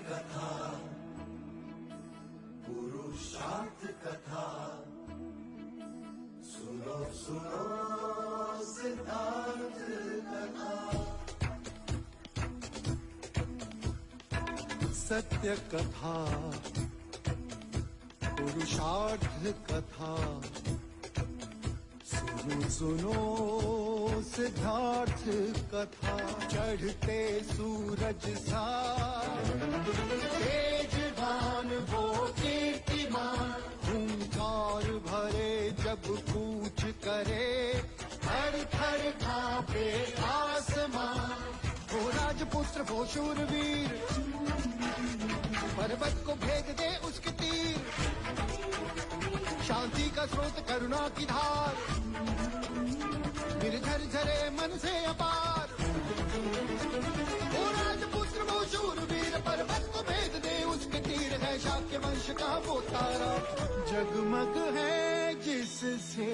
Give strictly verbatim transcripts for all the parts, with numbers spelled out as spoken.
कथा, पुरुषार्थ कथा, सुनो सुनो सिद्धार्थ कथा। सत्य कथा, पुरुषार्थ कथा, सुनो सुनो सिद्धार्थ कथा। चढ़ते सूरज सा तेजवान वो कीर्तिमान, हुंकार भरे जब कूच करे, थर थर कांपे आसमान। वो राजपुत्र वो शूरवीर, पर्वत को भेद दे उसके तीर। शांति का स्रोत करुणा की धार, निर्झर झरे मन से अपार। वो राजपुत्र वो शूरवीर, पर्वत को भेद दे उसके तीर। है शाक्य वंश का वो तारा, जगमग है जिससे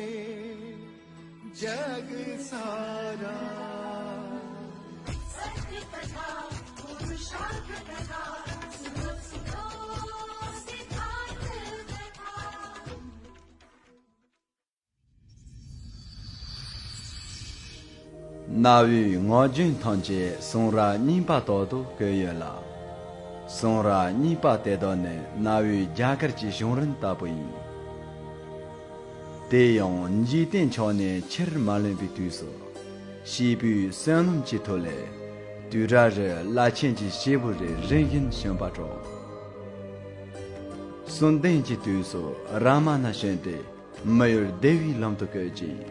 जग सारा। सत्य कथा, पुरुषार्थ कथा, सुनो सुनो सिद्धार्थ कथा। གནའ་བོའི་ངག་རྒྱུན་ཐམས་ཅད་ཟུང་ར་གཉིས་པ་དག་ཏུ་བཀོད་ཡོད་ལ། ཟུང་ར་གཉིས་པ་དེ་དག་ནི་གནའ་བོའི་རྒྱ་གར་གྱི་གཞུང་རིམ་ལྟ་བུ་ཡིན། དེ་ཡང་འཇིག་རྟེན་ཆགས་ནས་ཆར་མ་ལོན་པའི་དུས་སུ། སྐྱེས་བུའི་བསོད་ནམས་ཀྱི་མཐུ་ལས། དུས་རབས་རེར་བླ་ཆེན་གྱི་སྐྱེས་བུ་རེ་རིམ་བཞིན་བྱོན་པ་འགྲོ། གསོན་ལྡན་གྱི་དུས་སུ་རཱ་མ་ན་བྱོན་ཏེ། མི་ཡུལ་བདེ་བའི་ལམ་དུ་བཀོད་ཅིང་།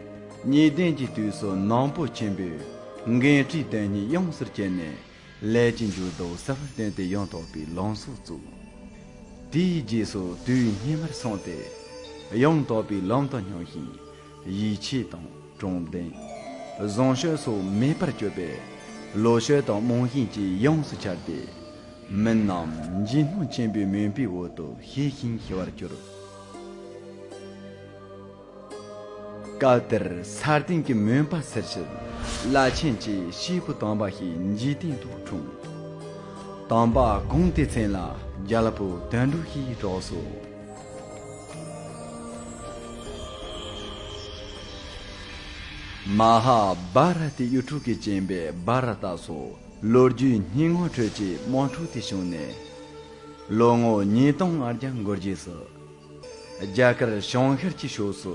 གཉིས་ལྡན་གྱི་དུས་སུ་ནག་པོ་ཆེན་པོས་འགན་འཁྲིའི་དོན་སྙིང་ཡོངས་སུ་བརྗེད་ནས། ལས་ཀྱི་འགྱུར་ལྡོག་གསར་བར་བསྟན་ཏེ་ཡང་དག་པའི་ལམ་སྲོལ་བཙུགས། དེའི་རྗེས་སུ་དུས་སྙེ་མར་སོང་སྟེ། ཡང་དག་པའི་ལམ་དུ་སྙུང་ཞིང་། ཡིད་ཆེས་དང་དྲང་བདེན། བཟང་སྤྱོད་སོགས་མེད་པར་གྱུར་པས། ལོ་ཕྱུགས་དང་རྨོངས་ཞེན་གྱིས་ཡོངས་སུ་འཆར་ཏེ། མི་རྣམས་འཇིགས་སྣང་ཆེན་པོའི་མུན་པའི་འོག་ཏུ་ཤི་ཞིང་ཤི་བར་གྱུར། སྐབས་དེར་ས་སྟེང་གི་མུན་པ་སེལ་ཕྱིར། བླ་ཆེན་གྱིས་སྐྱེས་བུ་དམ་པ་ཞིག་འཇིག་རྟེན་དུ་འཁྲུངས། དམ་པ་དགོངས་ཏེ་མཚན་ལ་རྒྱལ་པོ་དོན་གྲུབ་ཞེས་གྲགས་སོ། མ་ཧཱ་བྷ་ར་ཏི་ཡུལ་གྲུ་གི་བཅོམ་པས་བྷ་ར་ཏ་སོགས་ལོ་རྒྱུས་སྙན་ངག་ཁྲོད་ཀྱི་དམངས་ཁྲོད་དུ་བྱུང་ནས། ལོ་ངོ་ཉིས་སྟོང་ལྔ་བརྒྱ་འགོར་རྗེས་སུ། རྒྱ་གར་བྱང་ཤར་གྱི་ཕྱོགས་སུ་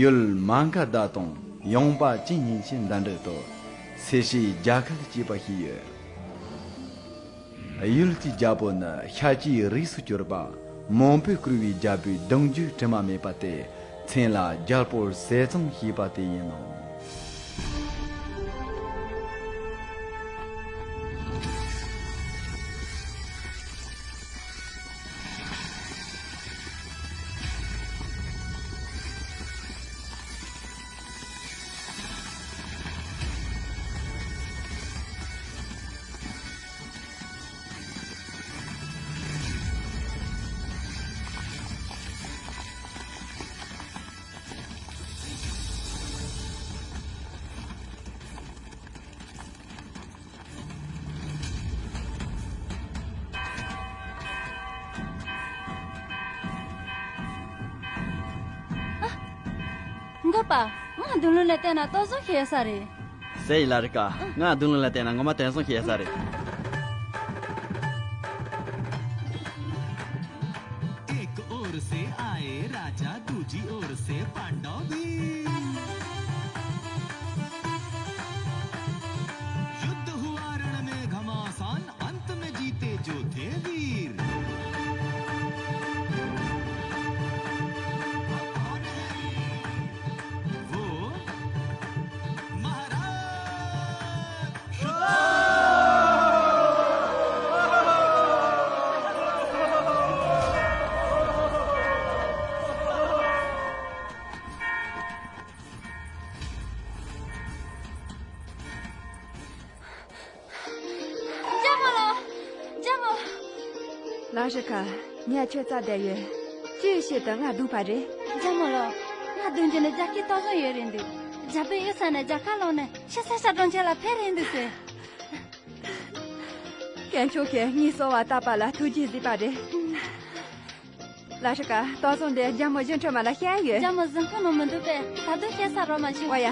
ཡུལ་མ་ག་དྷ་དང་ཡངས་པ་ཅན་གཉིས་ཀྱི་མདའ་འབྲེལ་དུ་སེར་བྱེས་རྒྱ་གར་ཅེས་པ་ཞིག་ཡོད། ཡུལ་དེའི་རྒྱལ་པོ་ནི་ཤཱཀྱའི་རིགས་སུ་གྱུར་པ་མང་པོས་བཀུར་བའི་རྒྱལ་པོའི་གདུང་རྒྱུད་དྲི་མ་མེད་པ་སྟེ། མཚན་ལ་རྒྱལ་པོ་ཟས་གཙང་ཞེས་པ་དེ་ཡིན་ནོ། འགོ་པ། ང་མདུན་ལམ་ལ་བལྟས་ན་ལྟོ་བཟོ་ཤེས་ས་རེད། སེ་ཡི་ལ་རི་ཀ། ང་མདུན་ལམ་ལ་བལྟས་ན་ངོ་མ་དེང་སང་ཤེས་ས་རེད། एक ओर से आए राजा, दूजी ओर से पांडव भी। युद्ध हुआ रण में घमासान, अंत में जीते जो थे वीर। वो महाराज। རྒྱལ་མོ་ལགས། རྒྱལ་མོ། ལགས་རེ་ཁ། ངས་ཁྱོད་རྩ་བསྡད་ཡོད། ཅི་ཡི་ཕྱིར་དུ་ང་བརྡུངས་པ་རེད། རྒྱལ་མོ་ལགས། ང་བརྡུངས་རྒྱུ་ནི་རྒྱལ་ཁའི་ལྟོ་བཟོ་ཡོད་རེད་འདུག་རྒྱལ་པོའི་ཡུལ་ས་ནས་རྒྱལ་ཁ་ལོག་ནས་ཕྱི་ས་ཤར་གྲོང་ཁྱེར་ལ་ཕེབས་རེད་འདུག་ཟེར། དཀོན་མཆོག་གིས་ངའི་གསོལ་བ་བཏབ་པ་ལ་ཐུགས་རྗེ་གཟིགས་པ་རེད། ལ་ཧྲི་ཀ། སྟག་བཟང་དེ་རྒྱལ་མོ་གཞུང་འཕྲུལ་མ་ལ་བཤད་ཡོད། རྒྱལ་མོ་གཟིམ་ཁང་ནང་མི་འདུག་པས། ད་དུང་བཤད་ས་རོགས་མ་བྱུང་། འོ་ཡ།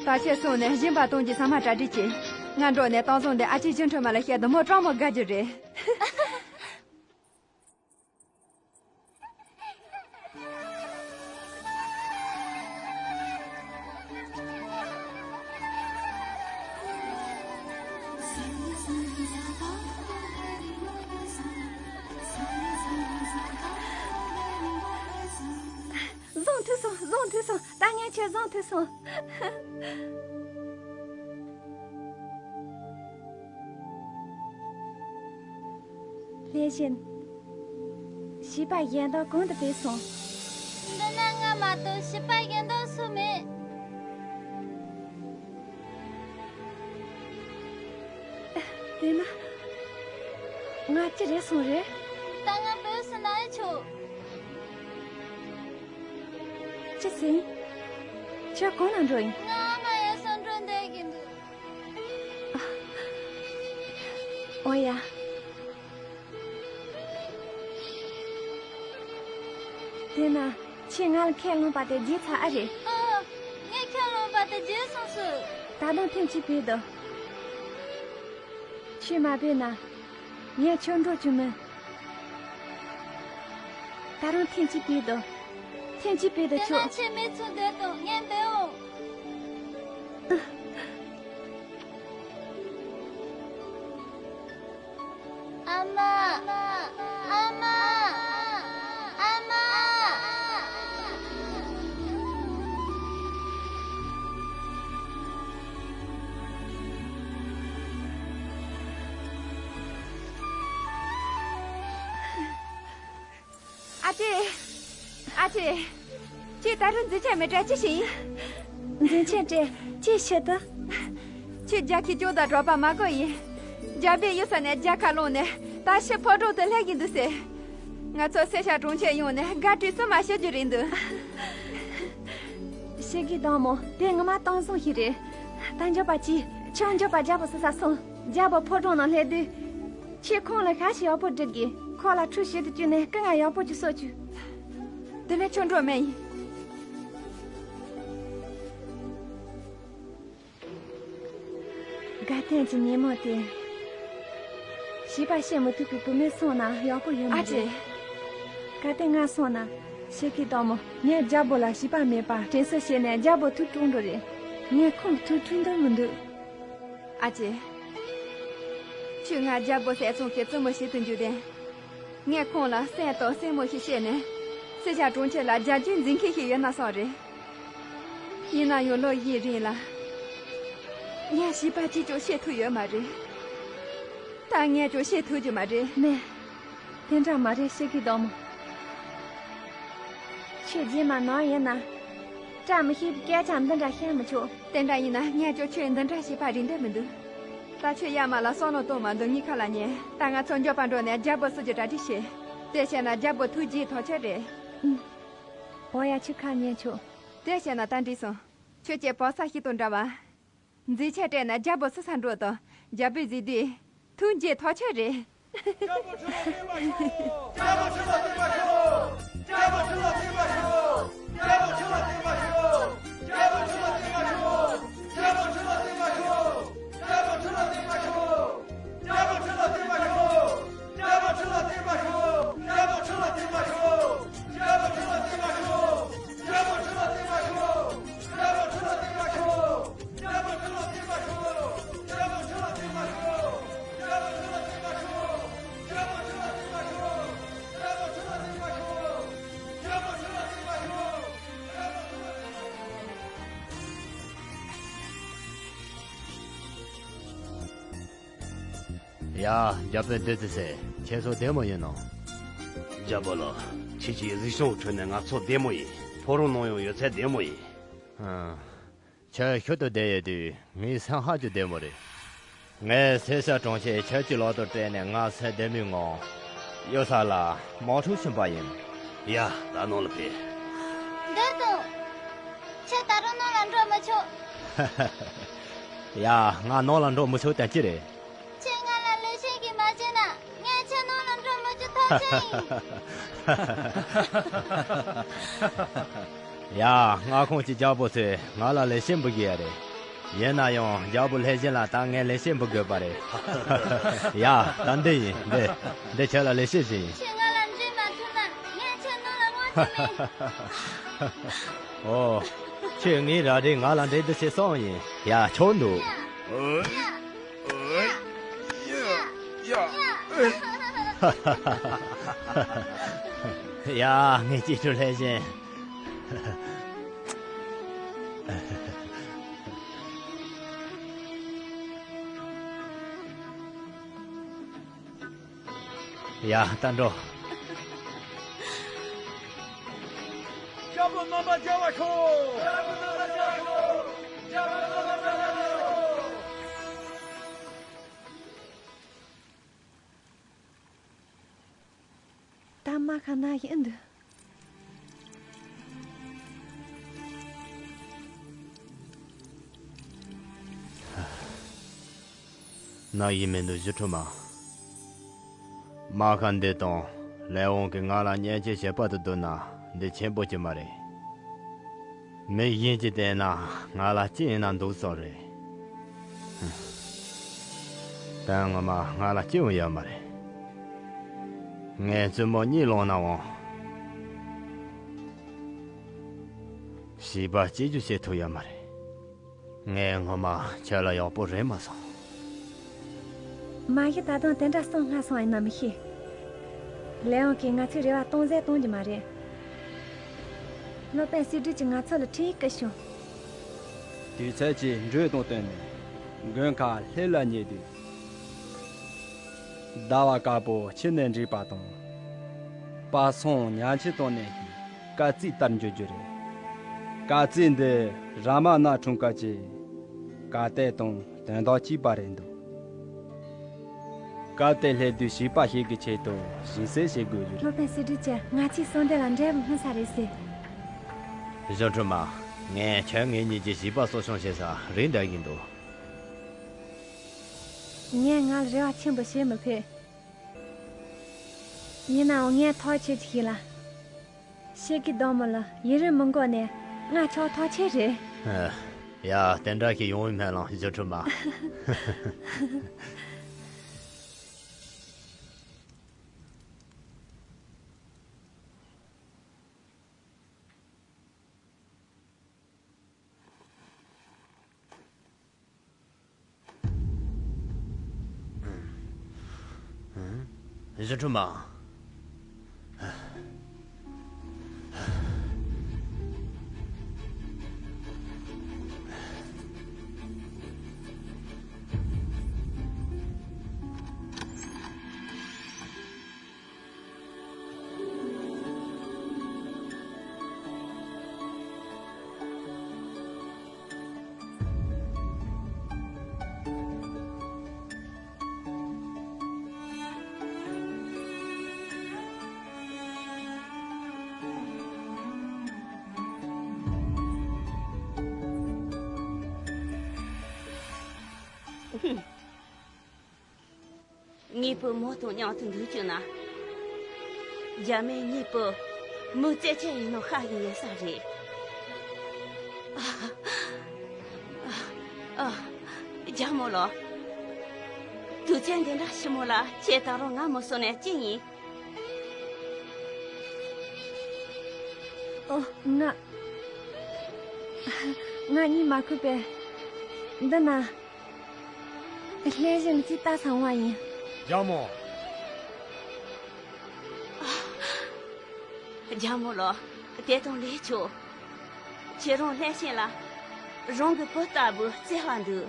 ད་ཁྱེད་སོང་ནས་སྦྱིན་པ་གཏོང་རྒྱུའི་ས་མ་གྲ་སྒྲིག་བྱེད། ང་འགྲོ་ནས་སྟག་བཟང་དེ་ཨ་ཅེ་གཞུང་འཕྲུལ་མ་ལ་བཤད་དུ་མོ་གྲོགས་མོ་དགའ་རྒྱུ་རེད། བཟུང་ཐུབ་སོང་། བཟུང་ཐུབ་སོང་། ད་ངས་ཁྱོད་བཟུང་ཐུབ་སོང་། ལྷས་བྱིན། བྱིས་པ་གཞན་དག་གང་དུ་བུད་སོང་། འདི་ན་ང་མ་གཏོགས་བྱིས་པ་གཞན་དག་སུ་མེད། དེས་ན། ང་ཅི་རེད་སོང་རེད། ད་ང་བུད་སོང་ན་ཨེ་ཆོག་ཅི་ཟེར། ཁྱོད་གང་ན་འགྲོ་ཡིན། ང་ཨ་མ་ཡར་སོང་འགྲོ་བསྡད་ཀྱི་འདུག་འོ་ཡ། དེས་ན་ཁྱེད་ང་ལ་ཁས་བླངས་པ་དེ་བརྗེད་ཚར་ཨ་རེད། ཨོ། ངས་ཁས་བླངས་པ་དེ་བརྗེད་སོང་ཟེར། ད་དུང་ཐེངས་གཅིག་བུད་དོ། ཁྱོད་མ་བུད་ན། ངས་ཁྱོད་འགྲོ་རྒྱུ་མིན། ད་རུང་ཐེངས་གཅིག་བུད་དོ། ཐེངས་གཅིག་བུད་དོ་ཁྱོད། དེས་ན་ཁྱེད་མི་ཚུར་སྡོད་དང་། ངས་འབད་འོང་། ཨ་མ། ཨ་མ། ཨ་མ། ཨ་ཅེ། ཨ་ཅེ། ཁྱེད་ད་རུང་འཛིན་ཆེན་མེད་དྲ་ཅི་ཞིག་ཡིན། འཛིན་ཆེན་དྲ་ཅི་བྱེད་དོ། ཁྱེད་རྒྱལ་ཁའི་ཇོ་དང་གྲོགས་པ་མ་དགོས་ཡིན། རྒྱལ་པོའི་ཡུལ་ས་ནས་རྒྱལ་ཁ་ལོངས་ནས་ད་ཕྱི་ཕོ་བྲང་དུ་སླེབས་ཀྱི་འདུག་ཟེར། ང་ཚོ་སེར་སྐྱ་གྲོང་ཁྱེར་ཡོང་ནས་དགའ་སྤྲོའི་བཙུན་མ་ཞུ་རྒྱུ་རེད་འདུག་ཤེས་ཀྱི་དང་མོ་དེ་ངོ་མ་སྟོང་བཟང་ཞིག་རེད། ད་འགྱོད་པ་ཅི། ཁྱོད་འགྱོད་པ་རྒྱལ་པོ་སུ་ས་སོང་། རྒྱལ་པོ་ཕོ་བྲང་ནང་སླེབས་དུས། ཁྱེད་ཁོང་ལ་ཁ་ཞིག་ཡག་པོ་སྒྲུབ་དགོས། ཁོ་ལ་ཁྲུས་བྱེད་དུ་བཅུག་ནས་སྐུ་ངལ་ཡག་པོ་ཅིག་གསོ་བཅུག་དེ་ལས་ཁྱོད་འགྲོ་མེད་ཡིན། དགའ་ལྡན་གྱི་ཉིན་མོ་དེ། བྱིས་པ་བཤད་མི་ཐུབ་པའི་བུད་མེད་སོང་ན་ཡག་པོ་ཡོད་མ་ཨ་ཅེ། རེད། གལ་ཏེ་ང་སོང་ན། ཤེས་ཀྱི་དང་མོ་ངས་རྒྱལ་པོ་ལ་བྱིས་པ་མེད་པ་དྲན་གསོ་བྱས་ནས་རྒྱལ་པོ་ཐུགས་དཀྲུགས་འགྲོ་རེད། ངས་ཁོང་ཐུགས་དཀྲུགས་འདོད་མི་འདུག་ཨ་ཅེ། ཁྱོད་ང་རྒྱལ་པོ་ཟས་གཙང་གི་བཙུན་མོ་བྱེད་དུ་འཇུག་དེ། ངས་ཁོང་ལ་སེམས་དང་སེམས་མོ་ཞིག་བཤད་ནས། སེར་སྐྱ་གྲོང་ཁྱེར་ལ་རྒྱལ་རྒྱུའི་འཛིན་མཁན་ཞིག་ཡོད་ན་བསམ་རེད། ཡིན་ན་ཡང་ལོ་བཞིའི་རིང་ལ། ངས་བྱིས་པ་གཅིག་ཀྱང་བཤད་ཐུབ་ཡོད་མ་རེད། ད་ངས་ཀྱང་བཤད་ཐུབ་རྒྱུ་མ་རེད། མེད། དེ་འདྲ་མ་རེད། ཤེས་ཀྱི་དང་མོ། ཁྱོད་རྗེས་མ་ནོར་ཡིན་ན། བཀྲ་མི་ཤིས་པའི་སྐད་ཆ་འདི་འདྲ་བཤད་མི་ཆོག་དེ་འདྲ་ཡིན་ན་ངས་ཀྱང་ཁྱོད་འདི་འདྲ་བྱེད་པ་རིན་འདོད་མི་འདུག་ད་ཁྱོད་ཡ་མ་ལ་བསམ་བློ་གཏོང་མ་འདུག་ངའི་ཁ་ལ་ཉན། ད་ང་ཚོ་འགྱོད་པ་འགྲོ་ནས་རྒྱལ་པོ་བསུ་རྒྱུ་གྲ་སྒྲིག་བྱེད། དེ་བྱས་ན་རྒྱལ་པོ་ཐུགས་རྗེ་ཐག་ཆོད་རེད། ཨུམ། འོ་ཡ། ཁྱོད་ཁ་ཉན་ཆོག་དེ་བྱས་ན་ད་འགྲིག་སོང་། ཁྱོད་ཀྱི་བག་ཚ་ཞིག་དང་འདྲ་བ། མཛེས་ཆ་སྤྲད་ན་རྒྱལ་པོ་སུ་ས་འགྲོ་དང་རྒྱལ་པོས་གཟིགས་དུས། ཐུགས་རྗེ་ཐག་ཆོད་རེད། རྒྱལ་པོ་ཁྲི་ལ་བརྟན་པར་ཤོག་རྒྱལ་པོ་ཁྲི་ལ་བརྟན་པར་ཤོག་རྒྱལ་པོ་ཁྲི་ལ་བརྟན་པར་ཤོག་རྒྱལ་པོ་ཁྲི་ལ་བརྟན་པར་ཤོག་རྒྱལ་པོ་ཁྲི་ལ་བརྟན་པར་ཤོག་རྒྱལ་པོ་ཁྲི་ལ་བརྟན་པར་ཤོག་རྒྱལ་པོ་ཁྲི་ལ་བརྟན་པར་ཤོག་རྒྱལ་པོ་ཁྲི་ལ་བརྟན་པར་ཤོག་རྒྱལ་པོ་ཁྲི་ལ་བརྟན་པར་ཤོག་རྒྱལ་པོ་ཁྲི་ལ་བརྟན་པར་ཤོག་རྒྱལ་པོ་ཁྲི་ལ་བརྟན་པར་ཤོག་རྒྱལ་པོ་ཁྲི་ལ་བརྟན་པར་ཤོག་རྒྱལ་པོ་ཁྲི་ལ་བརྟན་པར་ཤོག་རྒྱལ་པོ་ཁྲི་ལ་བརྟན་པར་ཤོག་རྒྱལ་པོ་ཁྲི་ལ་བརྟན་པར་ཤོག་རྒྱལ་པོ་ཁྲི་ལ་བརྟན་པར་ཤོག་རྒྱལ་པོ་ཁྲི་ལ་བརྟན་པར་ཤོག་རྒྱལ་པོ་ཁྲི་ལ་བརྟན་པར་ཤོག་ཡ། རྒྱལ་པོ་བདུད་རྩི་སེ། ཁྱེད་ཚོ་བདེ་མོ་ཡིན་ནོ། རྒྱལ་པོ་ལགས། ཁྱེད་ཀྱི་གཟིགས་སྐྱོང་ཁྲོད་ནས་ང་ཚོ་བདེ་མོ་ཡིན། ཕོ་བྲང་ནང་ཡང་ཡོད་ཚད་བདེ་མོ་ཡིན། ཨ། ཁྱེད་ཤུལ་དུ་བསྡད་ཡོད་དུས་ངའི་སེམས་ཧ་ཅང་བདེ་མོ་རེད། ངས་སེར་སྐྱ་གྲོང་ཁྱེར་ཁྱེད་ཀྱི་ལག་ཏུ་སྤྲད་ནས་ང་སེམས་བདེ་མོའི་ངང་ཡོད་ས་ལ་དམག་འཁྲུག་ཕྱིན་པ་ཡིན། ཡ། ད་ནང་ལ་ཕེབས། འདིར་དང་། ཁྱེད་ད་རུང་ནང་ལ་འགྲོ་མི་ཆོག་ཡ། ང་ནང་ལ་འགྲོ་མི་ཆོག་དོན་ཅི་རེད། ཁྱེད་ང་ལ་ལེགས་ཤོམ་གྱིས་མ་ ཡ། མངའ་ཁོངས་ཀྱི་རྒྱལ་པོ་ཚོས་ང་ལ་ལེགས་བཤད་འབུལ་གི་ཡ་རེད། ཡིན་ན་ཡང་རྒྱལ་པོ་ལྷས་བྱིན་ལ་ད་ངས་ལེགས་བཤད་འབུལ་དགོས་པ་རེད། ཡ། ད་འདི་ཡིན། འདི། འདི་ཁྱོད་ལ་ལེགས་བཤད་ཞིག་ཡིན། ཁྱེད་ང་ལ་འདྲེ་མ་ཐུབ་ན་ངས་ཁྱེད་ནང་ལ་དབང་ཆ་མེད། ཨོ། ཁྱོད་ངའི་རལ་གྲིས་ང་ལ་འདྲེ་འདི་བྱེད་སོང་ཡིན། ཡ། ཁྱོད་འདུག་ཨོ། ཨོ། ཡ། ཡ། ཡ། ཡ། ངའི་གཅེས་ཕྲུག་ལྷས་བྱིན། ཡ། ད་འགྲོ། ཞབས་པོ་རྣམ་པ་རྒྱལ་བ་ཤོག་ད་མ་ཁ་ན་ཡིན་འདུག་ན་ཡིན་མི་འདུག་གཞི་ཁྲོ་མ། མ་ཁ་འདི་དང་ལས་དབང་གིས་ང་ལ་གཉེན་སྐྱེས་བྱེད་པ་དུ་བསྡུར་ན་འདི་ཆེན་པོ་ཅིག་མ་རེད། མི་གཞན་གྱིས་བལྟས་ན་ང་ལ་ཅི་ཡིན་ན་འདུག་བསམ་རེད། ད་ངོ་མ་ང་ལ་སྐྱིད་པོ་ཡོད་མ་རེད། ངས་བཙུན་མོ་གཉིས་བླངས་ནའང་བྱིས་པ་སྐྱེ་རྒྱུ་བྱེད་ཐུབ་ཡོད་མ་རེད། ངས་ངོ་མ་ཁྱོད་ལ་ཡག་པོ་རེད་མ་སོང་། མ་གཞི་ད་དུང་དེ་འདྲ་གསང་སྔ་སོང་ཡིན་ན་མི་ཤེས། ལས་དབང་གིས་ང་ཚོའི་རེ་བ་སྟོང་ཟད་གཏོང་རྒྱུ་མ་རེད། སློབ་དཔོན་སི་ཏྲི་གྱིས་ང་ཚོ་ལ་ཁྲིད་སྐུལ་བྱུང་། དུས་ཚོད་ཀྱི་འགྲོས་དང་བསྟུན་ནས་མགོན་ཁང་ལྷས་ལ་ཉེ་དུས། ཟླ་བ་དཀར་པོ་ཕྱི་ནས་འགྲིག་པ་དང་། པ་སངས་ཉམས་ཆག་བཏང་ནས་ཀྱི་སྐར་རྩིས་ལྟར་འགྱུར་རྒྱུ་རེད། སྐར་རྩིས་འདི་རཱ་མ་ན་འཁྲུངས་སྐར་གྱི་སྐར་ཏེ་དང་དོན་དག་གཅིག་པ་རེད་འདུག་སྐར་ཏེ་སླེབས་དུས་བྱིས་པ་ཞིག་གི་ཆེད་དུ་ཞིང་གསོ་བྱེད་དགོས་རྒྱུ་རེད། སློབ་དཔོན་སི་ཏྲི་ཅན། ང་ཚོའི་གསུང་འདི་ལ་འབྲས་བུ་སྨིན་ས་རེད་ཟེར། གཞུང་སྒྲོན་མ། ངས་ཁྱོད་ངེད་གཉིས་ཀྱིས་བྱིས་པ་གསོ་སྐྱོང་བྱེད་ས་རེད་འདོད་ཀྱི་འདུག་ངས་ང་ལ་རེ་བ་ཆེན་པོ་བྱེད་མི་ཕོད། ཡིན་ནའང་ངས་ཐག་ཆོད་ཅིག་བྱེད་ལ། ཤེལ་གྱི་བདག་མོ་ལ་ཡུན་རིང་མི་འགོར་ནས་ང་ཆོག་ཐག་ཆོད་རེད། ཨ། ཡ། དེ་འདྲ་ཞིག་ཡོང་བའི་སྨོན་ལམ་གཞུང་སྒྲོན་མ། གཞུང་སྒྲོན་མ། ངའི་བུ་མོ་དང་མཉམ་དུ་འདུག་བཅུག་ན། རྒྱ་མིས་ངའི་བུ་མི་རྩེད་ཆས་ཡིན་ནོ་ཤ་ཡིན་ཡིན་ས་རེད། ཨ། ཨ། རྒྱལ་མོ་ལགས། དུས་ཚོད་འདི་འདྲ་ཞིག་མོ་ལ་ཁྱེད་ད་རུང་ང་མི་གསོ་ནས་ཅི་ཡིན། ཨོ། ང་། ང་གཉིད་མ་ཁུག་པས། འདི་ན། ལྷས་བྱིན་ཅིག་ལྟ་ས་འོང་བ་ཡིན། རྒྱལ་མོ། རྒྱལ་མོ་ལགས། དེ་དང་ལེགས་ཆོག་ཁྱེད་རང་ལྷས་བྱིན་ལ་རང་གི་བུ་ལྟ་བུ་བརྩེ་བ་འདུག་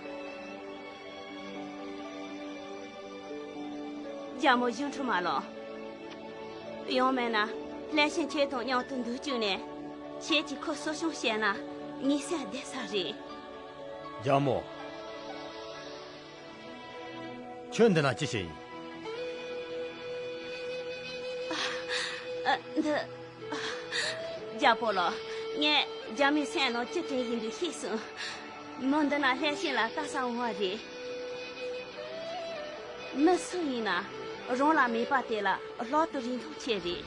རྒྱལ་མོ་གཞུང་སྒྲོན་མ་ལགས། ཡང་མིན་ན་ལྷས་བྱིན་ཁྱེད་དང་མཉམ་དུ་འདུག་བཅུག་ནས་ཁྱེད་ཀྱིས་ཁོ་གསོ་སྐྱོང་བྱས་ན་ངའི་སེམས་བདེ་ས་རེད། རྒྱལ་མོ། ཁྱོད་འདི་ན་ཅི་བྱེད་ཡིན། ཨ། འདི། རྒྱལ་པོ་ལགས། ངས་རྒྱ་མིའི་སེམས་ནང་ཅི་དྲན་བཞིན་འདུག་ཤེས་སོང་། མོ་འདི་ན་ལྷས་བྱིན་ལ་ལྟ་ས་འོང་བ་རེད། མི་སུ་ཡིན་ན། རང་ལ་མེད་པ་དེ་ལ་ལྷག་ཏུ་རིན་ཐང་ཆེ་རེད།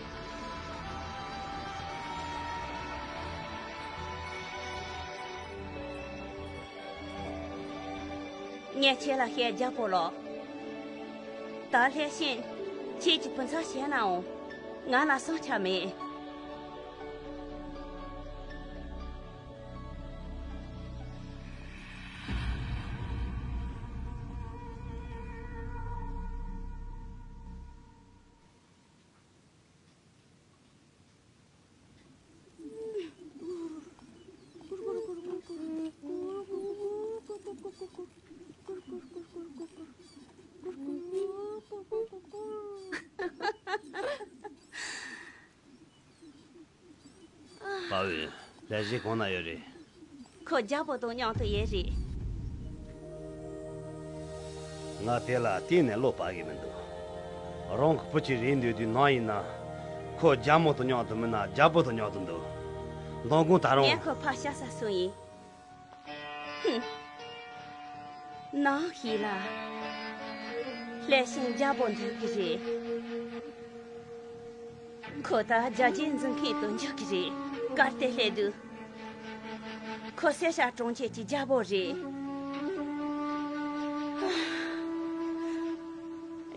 ངས་ཁྱེད་ལ་བཤད། རྒྱལ་པོ་ལགས། ད་ལྷས་བྱིན་ཁྱེད་ཀྱི་བུ་ཚ་བྱས་ནའང་ང་ལ་བསམ་འཆར་མེད། པ་འོན། ལྷས་བྱིན་གང་ན་ཡོད་རེད། ཁོ་རྒྱལ་པོ་དང་མཉམ་དུ་ཡོད་རེད། ང་དེ་ལ་གཏན་ནས་བློ་བབ་གི་མི་འདུག། རང་གི་བུ་ཅིག་རེད་འདོད་དུས་ནམ་ཡིན་ན། ཁོ་རྒྱལ་མོ་དང་མཉམ་དུ་མིན་ན་རྒྱལ་པོ་དང་མཉམ་དུ་འདུག། མདང་དགོང་ད་རུང་། ངས་ཁོ་ཕར་བཞག་ས་སོང་ཡིན། ཧུམ། ནམ་ཞིག་ལ་ལྷས་བྱིན་རྒྱལ་པོ་འདོད་ཀྱི་རེད། ཁོ་ད་རྒྱལ་རྒྱུད་འཛིན་མཁན་དུ་འགྱུར་གྱི་རེད། གལ་ཏེ་སླེབས་དུས། ཁོ་སེར་བྱེས་གྲོང་ཁྱེར་གྱི་རྒྱལ་པོ་རེད།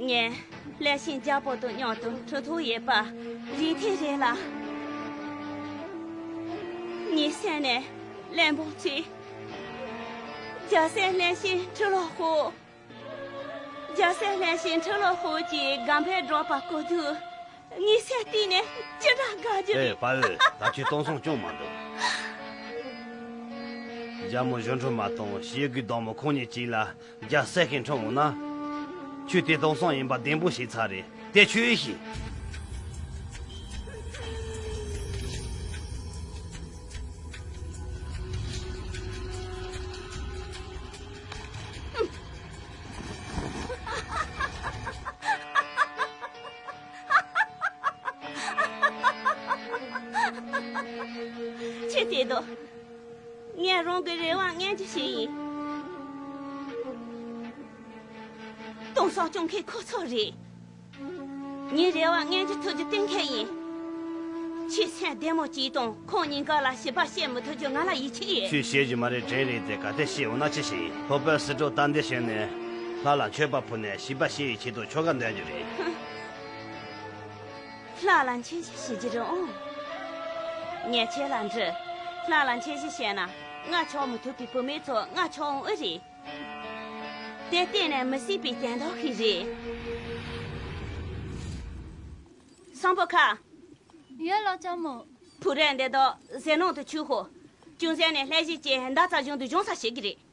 ངས་ལྷས་བྱིན་རྒྱལ་པོ་དང་མཉམ་དུ་འཁྲུག་ཐོག་ཡོད་པ་རེད་དེ་རེད་ལ། ངའི་སེམས་ནས་བློན་པོ་ཚོས་རྒྱལ་སྲས་ལྷས་བྱིན་ཁྲི་ལོ་ཧོ། རྒྱལ་སྲས་ལྷས་བྱིན་ཁྲི་ལོ་ཧོ་ཀྱི་སྒམ་པར་སྒྲོག་པ་གོ་དུས། ངའི་སེམས་གཏིང་ནས་ཅི་འདྲ་དགའ་རྒྱུ། ཨེ། རེད། པ་འོན། ད་ཁྱོད་སྟོང་བསམ་ཅུང་མ་འདུག། རྒྱལ་མོ་གཞོན་ཕྲུག་མ་དང་ཞེ་དགུའི་བདག་མོ་ཁོང་གཉིས་གཅིག་ལ་རྒྱལ་སྲས་ཀྱིས་འཁྲུངས་འོང་ན། ཁྱོད་དེ་སྟོང་བསམ་ཡིན་པ་བདེན་པོ་ཞིག་ཚར་རེད། དེ་ཁྱོད་ཤེས། ཁྱོད་བལྟས་དང་། ངས་རང་གི་རེ་བ་ངན་གྱིས་བྱས་ཡིན། སྟོང་བསམ་སྐྱོང་མཁན་ཁོ་ཚོ་རེད། ངའི་རེ་བ་ངན་གྱིས་ཐུབ་རྒྱུ་གཏན་འཁེལ་ཡིན། ཁྱོད་སེམས་བདེ་མོ་གཅིག་དང་ཁོང་གཉིས་ཀ་ལ་ཞིབ་པ་བཤད་མི་ཐུབ་རྒྱུ་ང་ལ་ཡིད་ཆེས་ཡོད། ཁྱོད་བཤད་རྒྱུ་མ་རེད། དྲན་རེད་དེ། གལ་ཏེ་བཤད་འོང་ན་ཅི་ཞིག་ཡིན། ལྷོ་པའི་སྲིད་གྲོགས་རྟ་མགྲིན་བྱོན་ནས་ལྷ་ལ་མཆོད་པ་ཕུལ་ནས་ཞིབ་པ་བཤད་ཡའི་ཆེད་དུ་ཁྱོ་ག་འདོན་རྒྱུ་རེད། ལྷ་ལ་མཆོད་མཇལ་ཞུ་རྒྱུ་རེད་ཨང་། ངས་ཁྱེད་ལ་འདྲི། ལྷ་ལ་མཆོད་མཇལ་བྱས་ན་ང་ཆགས་མི་ཐུབ་པའི་བུད་མེད་ཚོ་ང་ཆགས་འོང་ཨེ་རེད། དེ་གཏན་ནས་མི་སྲིད་པའི་དོན་དག་ཞིག་རེད། སམ་བྷོ་ཁ། ཡོད་ལགས་ལྕམ་མོ། བུ་རས་འདི་དག་ཟས་ནང་དུ་བཅུག་ཤོག། ཅུང་ཟད་ནས་ལྷས་བྱིན་གྱིས་མདའ་རྩ་གཞུང་དུ་བྱོན་ས་བྱེད་ཀྱི་རེད།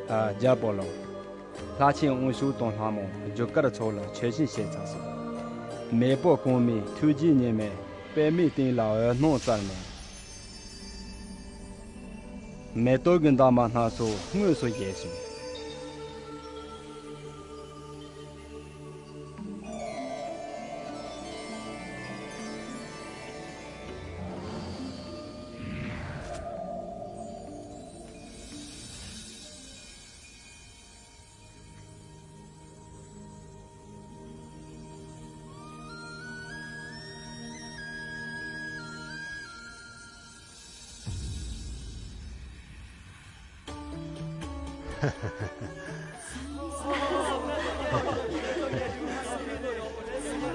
ཨ། རྒྱལ་པོ་ལགས། ལྷ་ཆེན་དབང་ཕྱུག་དང་ལྷ་མོ་རྒྱུ་སྐར་ཚོགས་ལ་མཆོད་བཤམས་བྱས་ཚར་སོང་། མེས་པོ་གོང་མའི་ཐུགས་རྗེ་ཉི་མས་པདྨའི་སྟེང་ལ་འོད་སྣང་བསྩལ་ནས། མེ་ཏོག་གི་འདབ་མ་སྣ་ཚོགས་དངོས་སུ་བཞད་སོང་།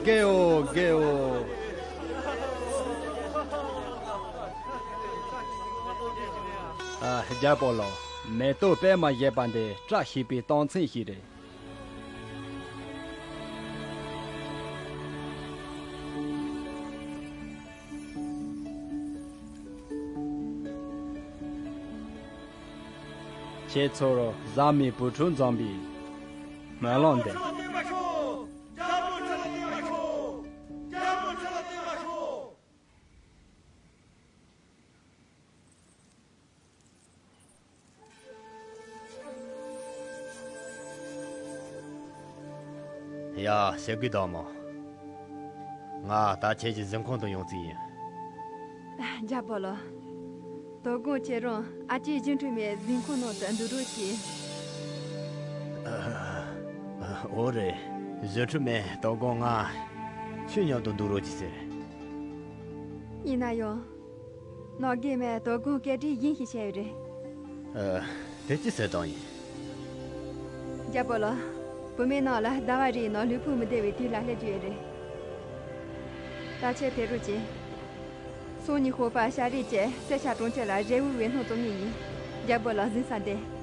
དགེའོ། དགེའོ། ཨ། རྒྱལ་པོ་ལགས། མེ་ཏོག་པདྨ་བཞད་པ་འདི་བཀྲ་ཤིས་པའི་རྟགས་མཚན་ཞིག་རེད། ཁྱེད་ཚོར་བཟའ་མའི་བུ་ཕྲུག་འཛོམས་པའི་ སྨོན་ལམ་འདེབས། ཡ། ཞེ་གི་དོ་མོ། ང་ད་ཁྱེད་ཀྱི་གཟིམ་ཁང་དུ་ཡོང་རྩིས་ཡིན། རྒྱལ་པོ་ལགས། དོ་དགོང་ཁྱེད་རང་ཨ་ཅེ་གཞུང་འཕྲུལ་མའི་གཟིམ་ཁང་ནང་དུ་འདུག་རོགས་གྱིས། འོ་རེད། གཞུང་འཕྲུལ་མས་དོ་དགོང་ང་ཁྱོད་མཉམ་དུ་འདུག་རོགས་གྱིས་ཟེར། ཡིན་ན་ཡང་། ནང་རྒྱལ་མས་དོ་དགོང་སྐད་འཕྲིན་གཞན་ཞིག་བཤད་ཡོད་རེད། ཨ། དེ་ཅི་ཟེར་དང་ཡིན། རྒྱལ་པོ་ལགས། བུད་མེད་རྣམས་ལ་ཟླ་བ་རེའི་ནང་ལུས་ཕུང་མི་བདེ་བའི་དུས་ལ་སླེབས་རྒྱུ་ཡོད་རེད། ད་ཁྱེད་ཕེབས་རོགས་གྱིས། སང་ཉིན་ཞོགས་པ་ཤ་རིགས་བཅས་སེར་སྐྱ་གྲོང་ཁྱེར་ལ་རེ་འུར་བའི་སྣང་བཙུགས་ངེས་ཡིན། རྒྱལ་པོ་ལགས་གཟིམ་ས་འདི།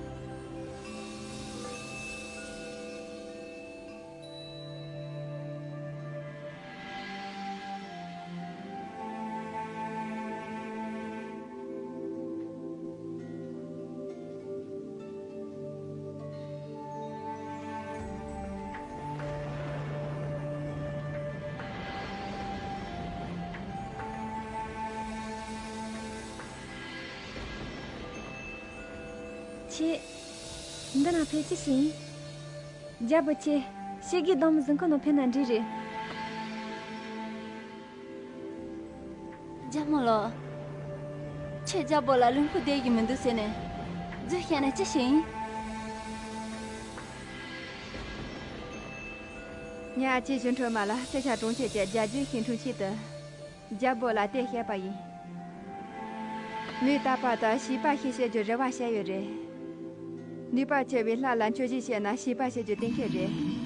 ཁྱེད། འདི་ན་ཕེབས་ཅི་ཞིག་ཡིན། རྒྱལ་པོ་ཁྱེད། ཞེ་གི་དོ་མོ་གཟིམ་ཁང་ནང་ཕེབས་ན་འགྲིག་རེད། རྒྱལ་མོ་ལགས། ཁྱེད་རྒྱལ་པོ་ལ་ལུས་ཕུང་བདེ་གི་མི་འདུག་ཟེར་ནས། རྫུན་བཤད་ན་ཅི་ཞིག་ཡིན། ངས་ཨ་ཅེ་གཞུང་འཕྲུལ་མ་ལ་སེར་སྐྱ་གྲོང་ཁྱེར་གྱི་རྒྱལ་རྒྱུད་ཤིང་དྲུང་ཆེད་དུ། རྒྱལ་པོ་ལ་དེ་བཤད་པ་ཡིན། མོས་རྟག་པར་དུ་བྱིས་པ་ཞིག་བྱེད་རྒྱུ་རེ་བ་བྱས་ཡོད་རེད། ནུས་པ་ཆེ་བའི་ལྷ་ལ་མཆོད་བརྗོད་བྱས་ན་བྱིས་པ་བྱེད་རྒྱུ་གཏན་འཁེལ་རེད།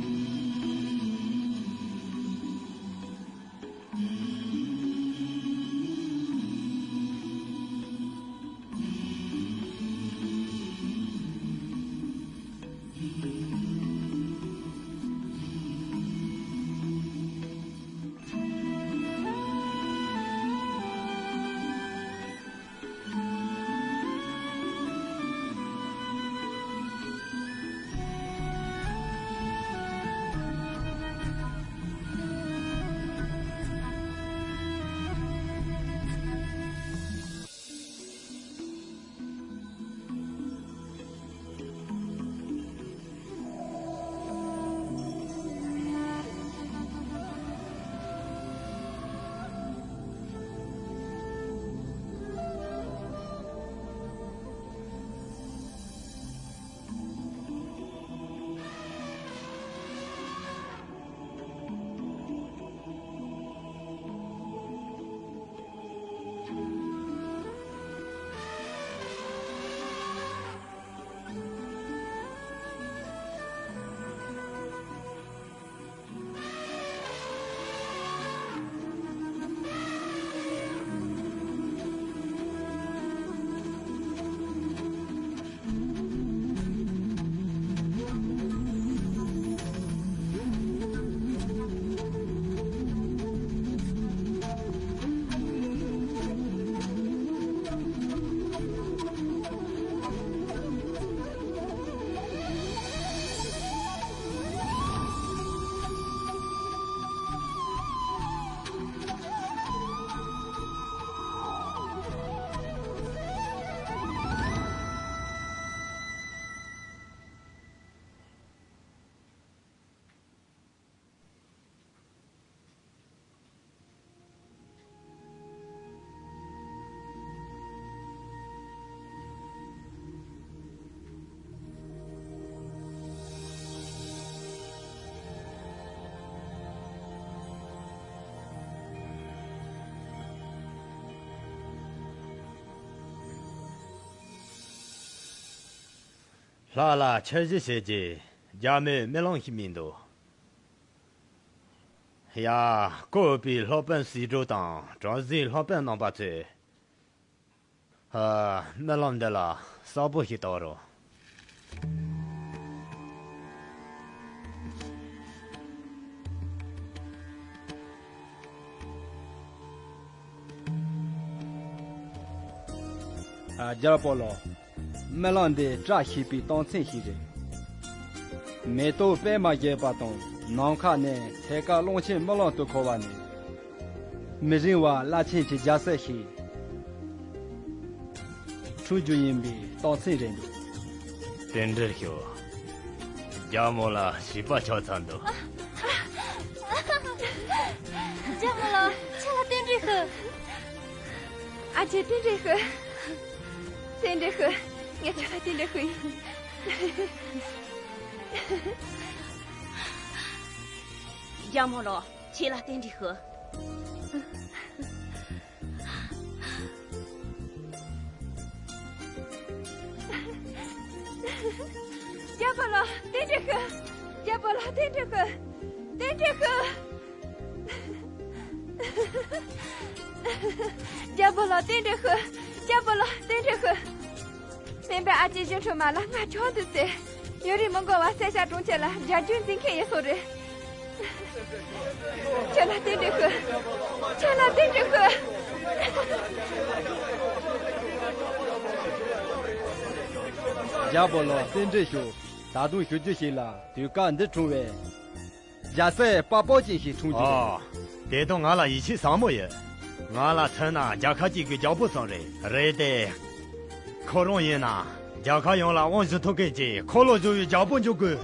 ལྷ་ལ་ཆོས་བཞིན་བྱེད་ཀྱི་རྒྱ་མོའི་རྨི་ལམ་ཞིག་རྨིས་འདུག། ཡ། བཀུར་འོས་པའི་སློབ་དཔོན་སྲིད་སྒྲུབ་དང་གྲུ་གཟིངས་སློབ་དཔོན་རྣམ་པ་ཚོས། ཨ། རྨི་ལམ་འདི་ལ་གསལ་པོ་ཞིག་བལྟ་རོགས། ཨ། རྒྱལ་པོ་ལགས། རྨི་ལམ་འདི་བཀྲ་ཤིས་པའི་རྟགས་མཚན་ཞིག་རེད། མེ་ཏོག་པད་མ་རྒྱས་པ་དང་ནམ་མཁའ་ནས་ཐད་ཀར་གླང་ཆེན་རྨི་ལམ་དུ་འཁོར་བ་ནི། མི་རིང་བར་བླ་ཆེན་གྱི་རྒྱལ་སྲས་ཤིག་འཁྲུངས་རྒྱུ་ཡིན་པའི་རྟགས་མཚན་རེད་འདུག། རྟེན་འབྲེལ་ཞུ། རྒྱལ་མོ་ལ་བྱིས་པ་ཆགས་ཚར་འདུག། རྒྱལ་མོ་ལ་ཁྱེད་ལ་རྟེན་འབྲེལ་ཞུ། ཨ་ཅེ་རྟེན་འབྲེལ་ཞུ། རྟེན་འབྲེལ་ཞུ། ངས་ཁྱེད་ལ་རྟེན་འབྲེལ་ཞུ་ཡིན། རྒྱལ་མོ་ལ་ཁྱེད་ལ་རྟེན་འབྲེལ་ཞུ། རྒྱལ་པོ་ལ་རྟེན་འབྲེལ་ཞུ། རྒྱལ་པོ་ལ་རྟེན་འབྲེལ་ཞུ། རྟེན་འབྲེལ་ཞུ། རྒྱལ་པོ་ལ་རྟེན་འབྲེལ་ཞུ། རྒྱལ་པོ་ལ་རྟེན་འབྲེལ་ཞུ། སྨན་པས་ཨ་ཅེ་གཞུང་འཕྲུལ་མ་ལ་ང་ཆུང་དུ་ཟེར། ཡུན་རིང་མི་འགོར་བར་སེར་ཤ་གྲོང་ཁྱེར་ལ་རྒྱལ་རྒྱུད་འཛིན་མཁན་ཡིན་སོ་རེད། ཁྱོད་ལ་རྟེན་འབྲེལ་ཞུ། ཁྱོད་ལ་རྟེན་འབྲེལ་ཞུ། རྒྱལ་པོ་ལ་རྟེན་འབྲེལ་ཞུ། ད་དུང་ཞུ་རྒྱུ་ཞིག་ལ་དུས་སྐབས་འདིར་འཁྲུངས་པའི་རྒྱལ་སྲས་དཔའ་བོ་ཅན་ཞིག་འཁྲུངས་རྒྱུ་རེད། ཨ། དེ་དང་ང་ལ་ཡིད་ཆེས་ཟབ་མོ་ཡོད། ང་ལ་མཚོན་ན་རྒྱལ་ཁབ་ཅིག་གི་རྒྱལ་པོ་ཙམ་རེད། རེད་དེ། ཁོ་རང་ཡིན་ན་རྒྱལ་ཁབ་ཡོངས་ལ་དབང་བྱེད་ཐུབ་མཁན་གྱི་འཁོར་ལོ་བསྒྱུར་བའི་རྒྱལ་པོ་འཇུག་དགོས།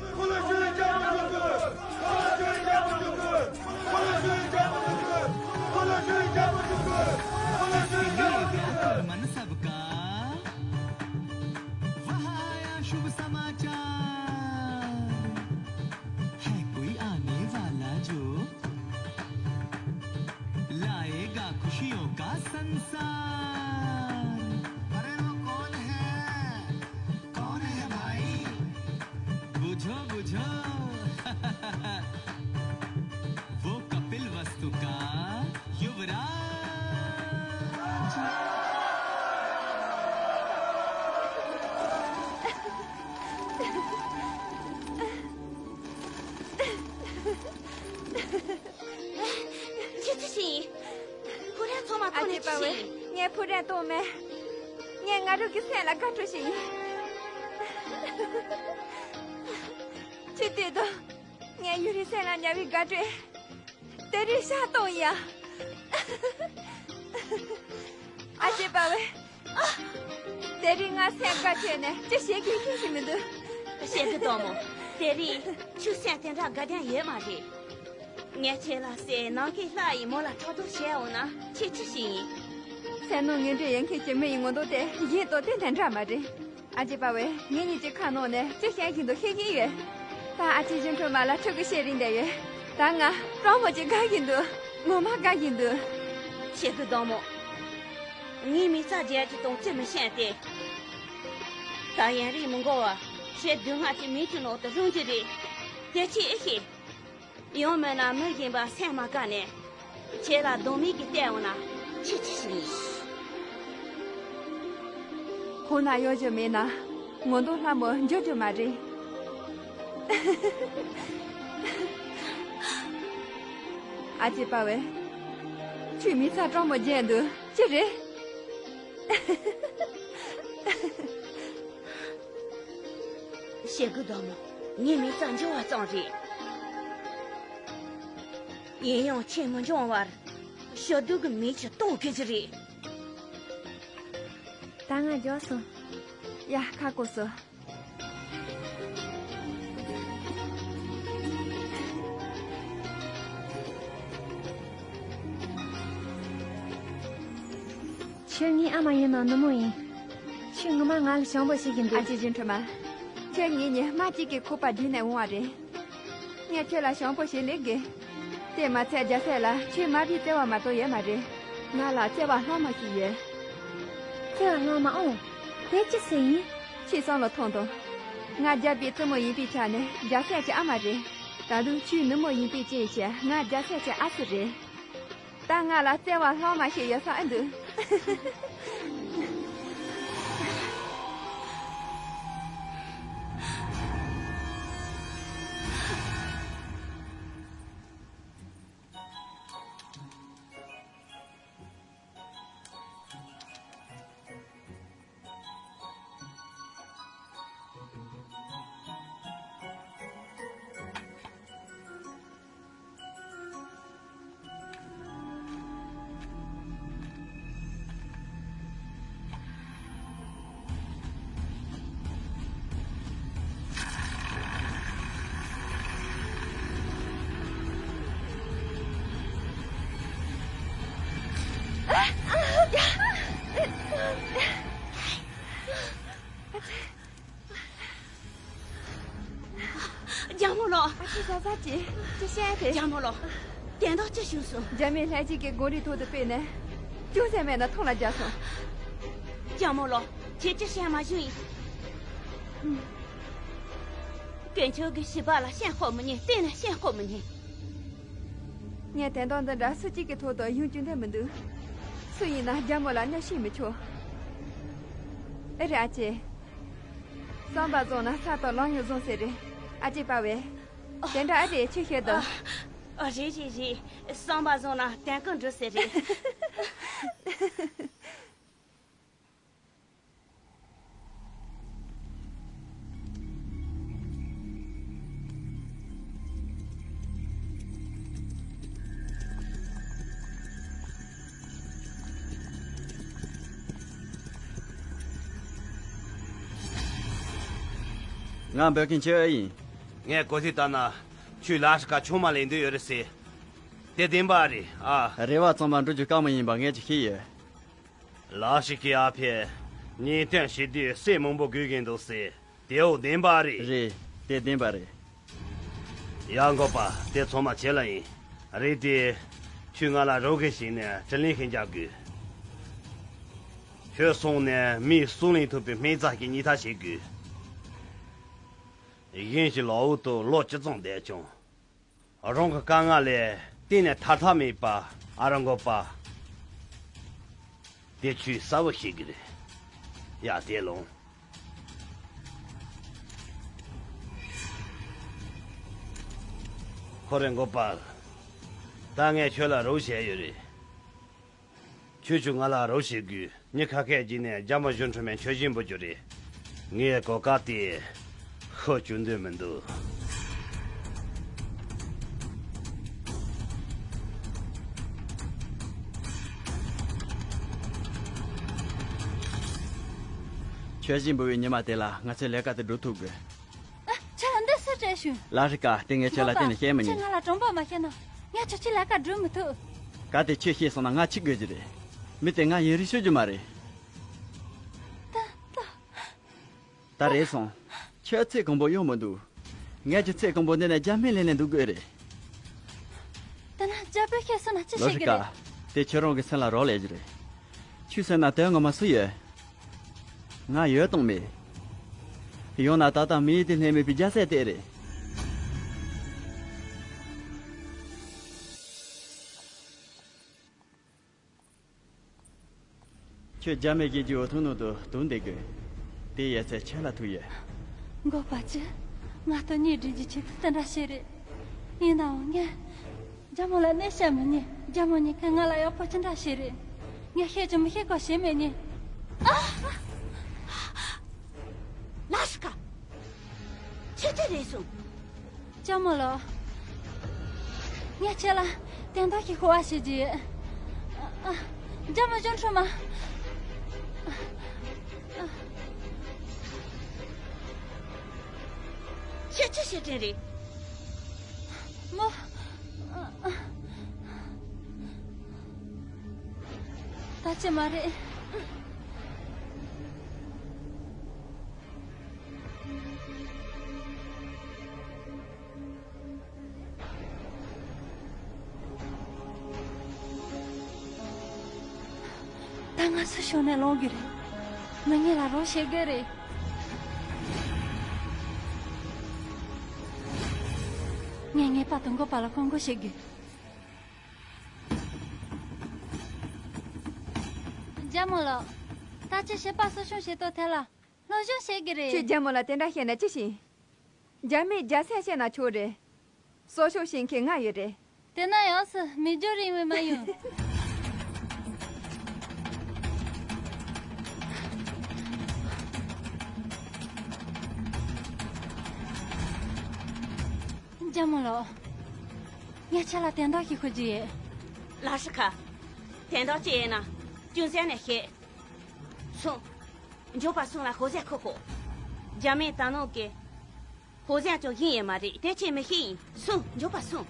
ཁྱེད་ཅི་ཞིག་ཡིན། ཕུག་རོན་ཚང་མ་ཨ་ཐོན་ནས་ཅེ་ཅི་པ་ཞིག་ཝེ། ཡིན། ངས་ཕུག་རོན་བཏང་མེད། ངས་ང་རང་གི་སེམས་ལ་དགའ་སྤྲོ་ཞིག་ཡིན། ཁྱེད་ལྟོས་དང་། ངས་ཡུན་རིང་སེམས་ལ་ཉར་བའི་དགའ་སྤྲོ་དེ་རིང་ཤར་བཏང་ཡ། ཨ་ཅེ་པ་ཝེ། དེ་རིང་ང་སེམས་དགའ་བྱས་ནས་ཅི་བྱེད་དགོས་མཁན་ཞིག་མི་འདུག། ཞེ་གི་དོ་མོ། དེ་རིང་ཁྱོད་སེམས་དེ་འདྲ་དགའ་ལྡན་ཡོད་མ་རེད། ངས་ཁྱེད་ལ་ཟེར། ནམ་མཁའི་ལྷ་ཡིས་མོ་ལ་ཕྲག་དོག་བྱས་འོང་ན་ཁྱེད་ཅི་ཞིག་ཡིན། སེམས་ནང་ངན་འབྲེལ་ཡོད་མཁན་གྱི་མི་ཡི་ངོ་གདོང་དེ་གཞན་དང་གཏན་ནས་འདྲ་མ་རེད། ཨ་ཅེ་པ་ཝེ། ངེད་གཉིས་ཀྱི་ཁ་ནང་ནས་ཅི་བཤད་བཞིན་འདུག་ཤེས་ཀྱི་ཡོད། ད་ཨ་ཅེ་གཞུང་འཕྲུལ་མ་ལ་ཕྲུ་གུ་བཤད་རིན་བསྡད་ཡོད། ད་ང་སྤྲང་མོ་ཅིག་དགའ་བཞིན་འདུག། ངོ་མ་དགའ་བཞིན་འདུག། ཞེ་གི་དོ་མོ། ངའི་མི་ཚེ་རྒྱལ་གྱི་དོན་ཅི་མི་ཤེས་ཏེ། ད་ཡུན་རིང་མི་འགོར་བར་ཁྱེད་སྡུག་བསྔལ་གྱི་མེ་ཆུ་ནང་དུ་ལྷུང་རྒྱུ་རེད། དེ་ཅི་ཨེ་ཤེས། ཡང་མིན་ན་མི་གཞན་པ་སེམས་མ་དགའ་ནས་ཁྱེད་ལ་སྡང་མིག་གིས་བལྟས་འོང་ན་ཁྱེད་ཅི་ཞིག་ཡིན། ཁོང་ན་གཡོ་སྒྱུ་མེད་ན་ངོ་གདོང་ལྷ་མོ་འགྱུར་རྒྱུ་མ་རེད། ཨ་ཅེ་པ་ཝེ། ཁྱོད་མི་ཚེ་སྤྲང་མོ་བརྗེད་འདུག་ཅི་རེད། ཞེ་གི་དོ་མོ། ངའི་མི་ཚེ་འགྱུར་བ་ཙམ་རེད། ཡིན་ཡང་ཁྱེད་མི་འབྱུང་བར་ཞི་དུལ་གྱི་མེ་ཆུ་གཏོང་དགོས་ཀྱི་རེད། ད་ང་འགྱོ་སོང་། ཡ། ཁ་སྐོམ་སོང་། ཁྱོད་ངའི་ཨ་མ་ཡིན་ནོ་ནུ་མོ་ཡིན། ཁྱོད་ངོ་མ་ང་ལ་ཞེན་པོ་བྱེད་ཀྱི་འདུག། ཨ་ཅེ་གཞུང་འཕྲུལ་མ། ཁྱོད་ངེད་གཉིས་རྨ་གཅིག་གི་ཁོག་པ་བརྒྱུད་ནས་འོང་བ་རེད། ངས་ཁྱོད་ལ་ཞེན་པོ་བྱེད་ལས་དགོས། དེ་མ་ཚད་རྒྱལ་སྲས་ལ་ཁྱོད་མ་བུའི་བརྩེ་བ་མ་གཏོགས་ཡོད་མ་རེད། ང་ལ་བརྩེ་བ་སློབ་མ་ཞིག་ཡོད། བརྩེ་བ་སློབ་མ་ཨོ། དེ་ཅི་ཟེར་ཡིན། ཁྱེད་བསམ་བློ་ཐོངས་དང་། ང་རྒྱལ་པོའི་བཙུན་མོ་ཡིན་པའི་ཆ་ནས་རྒྱལ་སྲས་ཀྱི་ཨ་མ་རེད། ད་དུང་ཁྱོད་ནུ་མོ་ཡིན་པའི་རྐྱེན་བྱས་ང་རྒྱལ་སྲས་ཀྱི་ཨ་སྲུ་རེད། ད་ང་ལ་བརྩེ་བ་སློབ་མ་ཞིག་ཡོད་ས་ཨེ་འདུག། རྒྱལ་མོ་ལགས། ཨ་ཅེ་བཟའ་ཟ་ཅེ། ཅི་བཤད་དེ། རྒྱལ་མོ་ལགས། དོན་དག་ཅི་བྱུང་སོང་། རྒྱ་མི་ལྷན་ཅིག་གི་གོ་རིའི་ཐོག་ཏུ་སྤོས་ནས། ཅུང་ཟད་མེད་ན་ཐང་ལ་རྒྱག་སོང་། རྒྱལ་མོ་ལགས། ཁྱེད་ཅི་བཤད་མ་བྱུང་ཡིན། དཀོན་མཆོག་གི་བྱིས་པ་ལ་ཤན་ཁོ་མི་ཉན། གཏན་ནས་ཤན་ཁོ་མི་ཉན། ངས་དོན་དག་འདི་འདྲ་སུ་གཅིག་གི་ཐོག་ཏུ་ཡོང་རྒྱུ་འདོད་མི་འདུག་སུ་ཡིན་ན་རྒྱལ་མོ་ལ་གནོད་བྱེད་མི་ཆོག་ཨེ་རེད་ཨ་ཅེ། བསམ་པ་བཟང་ན་ས་དང་ལམ་ཡང་བཟང་ཟེར་རེད། ཨ་ཅེ་པ་བས། དེ་འདྲ་ཨ་རེད་ཁྱོད་ཤོད་དོ། ཨ། རེད་རེད་རེད། བསམ་པ་བཟང་ན་དོན་ཀུན་འགྲུབ་ཟེར་རེད། ང་འབོད་མཁན་ཁྱོད་ཨེ་ཡིན། ངས་གོ་ཐོས་ལྟར་ན། ཁྱོད་ལ་ཧྲི་ཀ་ཆུང་མ་ལེན་འདོད་ཡོད་རེད་ཟེར། དེ་བདེན་པ་རེད་ཨ། རེ་བ་ཚང་མ་འགྲུབ་རྒྱུ་དཀའ་མོ་ཡིན་པ་ངས་ཀྱང་ཤེས་ཡོད། ལ་ཧྲི་ཀའི་ཨ་ཕས་གཉེན་སྟོན་བྱེད་དུས་སྲས་མང་པོ་དགོས་ཀྱི་འདུག་ཟེར། དེའོ་བདེན་པ་རེད། རེད། དེ་བདེན་པ་རེད། ཡ་འགོ་པ། དེ་ཚང་མ་ཁྱེད་ལ་ཡིན། རེད་དེ། ཁྱོད་ང་ལ་རོགས་ཀྱི་བྱས་ནས་དྲིན་ལན་ཞིག་འཇལ་དགོས། ཁྱོད་སོང་ནས་མིའི་གསུང་ལན་ཐུབ་པའི་སྨན་རྩ་ཞིག་ཉོས་ཐབས་བྱེད་དགོས། གཞན་ཞིག་ལ་འུ་ཐུག་ལོ་ཅི་ཙམ་བསྡད་ཀྱང་། རང་གི་དཀའ་ངལ་ལས་གཏན་ནས་ཐར་ཐབས་མེད་པ་ཨ་རོ་འགོ་པ། དེ་ཁྱོས་གསལ་བོ་ཤེས་ཀྱི་རེད། ཡ་དེ་ལོངས། ཁོ་རེ་འགོ་པ། ད་ངས་ཁྱོད་ལ་རོགས་བྱས་ཡོད་རེད། ཁྱོད་ཀྱིས་ང་ལ་རོགས་བྱེད་དགོས། མི་ཁ་ཤས་ཀྱིས་ནས་རྒྱ་མོ་གཞོན་ཕྲུག་མའི་མཆོད་གཞིས་འབུལ་རྒྱུ་རེད། ངས་གོ་སྐབས་དེ་ཤོར་བཅུག་འདོད་མི་འདུག་མཆོད་གཞིས་འབུལ་བའི་ཉི་མ་དེ་ལ་ང་ཚོས་ལས་ཀ་དེ་སྒྲུབ་ཐུབ་དགོས། ཁྱེད་ལ་འདི་སུ་སྤྲད་བྱུང་། ལ་ཧྲི་ཀ། དེ་ངས་ཁྱེད་ལ་གཏན་ནས་བཤད་མི་ཉན། ཁྱེད་ང་ལ་དྲང་པོ་མ་བཤད་ན། ངས་ཁྱོད་ཁྱེད་ལས་ཀ་སྒྲུབ་མི་ཐུབ། གལ་ཏེ་ཁྱོད་ཤེས་སོང་ན་ང་འཆི་དགོས་ཀྱི་རེད། མི་དེ་ང་ཡུན་རིང་ཤི་རྒྱུ་མ་རེད། ད་ད། ད་རེད་སོང་། ཁྱོད་ཚེ་གང་པོ་ཡོང་མི་འདུག་ངས་ཀྱི་ཚེ་གང་པོ་འདི་ནས་རྒྱ་སྨན་ལེན་ནས་འདུག་དགོས་རེད། ད་ན་རྒྱ་བོད་ཤེས་སོང་ན་ཅི་ལ་ཧྲི་ཀ། བྱེད་ཀྱི་རེད། དེ་ཁྱོད་རང་གི་སེམས་ལ་རག་ལས་ཀྱི་རེད། ཁྱོད་སེམས་ན་དོན་ངོ་མ་སུ་ཡོད། ང་ཡོད་དང་མེད། ཡང་ན་ད་ལྟ་མི་ཡུལ་དེ་ལྷན་མེད་པའི་རྒྱ་སེ་དེ་རེད། ཁྱོད་རྒྱ་མི་གི་རྒྱུ་འོ་ཐུང་ནང་དུ་དུག་འདེད་དགོས། དེ་ཡོད་ཚད་ཁྱོད་ལ་ཐུག་ཡོད། འགོ་པ་ཅི། ང་དང་གཉེན་སྒྲིག་རྒྱུ་ཆེད་དུ་དེ་འདྲ་བྱས་རེད། ཡིན་ནའང་ངས། རྒྱ་མོ་ལ་གནས་བཤད་མི་ཉན། རྒྱ་མོ་གཉིས་ཀས་ང་ལ་ཡག་པོ་ཅི་འདྲ་བྱས་རེད། ངས་བཤད་ཀྱང་མི་ཤེས་གོ་བྱེད་མི་ཉན། ཨ། ལ་ཧྲི་ཀ། ཁྱེད་ཅི་རེད་སོང་། ལྕམ་མོ་ལགས། ངས་ཁྱེད་ལ་དོན་དག་ཞིག་ཞུ་བ་བྱེད་ཀྱི་ཡོད། ཨ། ལྕམ་མོ་གཞོན་ཕྲུག་མ། ཁྱེད་ཅི་བྱེད་དྲན་རེད། མོ། ད་ཅི་མ་རེད། ད་ང་སུ་ཞོགས་ནས་ལོག་གི་རེད། མི་ངེད་ལ་རོགས་བྱེད་དགོས་རེད། ངས་ངེས་པར་དུ་འགོ་པ་ལ་སྐུ་འགོ་བྱེད་དགོས། རྒྱལ་མོ་ལགས། ད་ཅི་བྱེད་པ་གསོ་སྐྱོང་བྱེད་དོ་ཐད་ལ། སློབ་སྦྱོང་བྱེད་ཀྱི་རེད། ཁྱོད་རྒྱལ་མོ་ལ་དེ་འདྲ་བཤད་ན་ཅི་ཞིག་རྒྱ་མིས་རྒྱ་སེ་བཤད་ན་ཆོག་རེད། གསོ་སྐྱོང་བྱེད་མཁན་ང་ཡོད་རེད། དེ་ན་ཡོངས་སུ་མི་འགྱུར་རིང་བའི་མ་ཡིན། རྒྱལ་མོ་ལགས། ངས་ཁྱེད་ལ་དོན་དག་ཞིག་ཞུ་རྒྱུ་ཡོད། ལ་ཧྲི་ཁ། དོན་དག་ཅི་ཡིན་ན་ཅུང་ཟད་ནས་བཤད། སོང་། མགྱོགས་པ་སོང་ལ་ཧོ་ཟན་ཁུར་ཤོག་རྒྱ་མིས་ད་ནངས་ཀྱི་ཧོ་ཟན་ཅུང་ཞིམ་ཡོད་མ་རེད། དེ་ཁྱེད་མི་ཤེས་ཡིན། སོང་། མགྱོགས་པ་སོང་།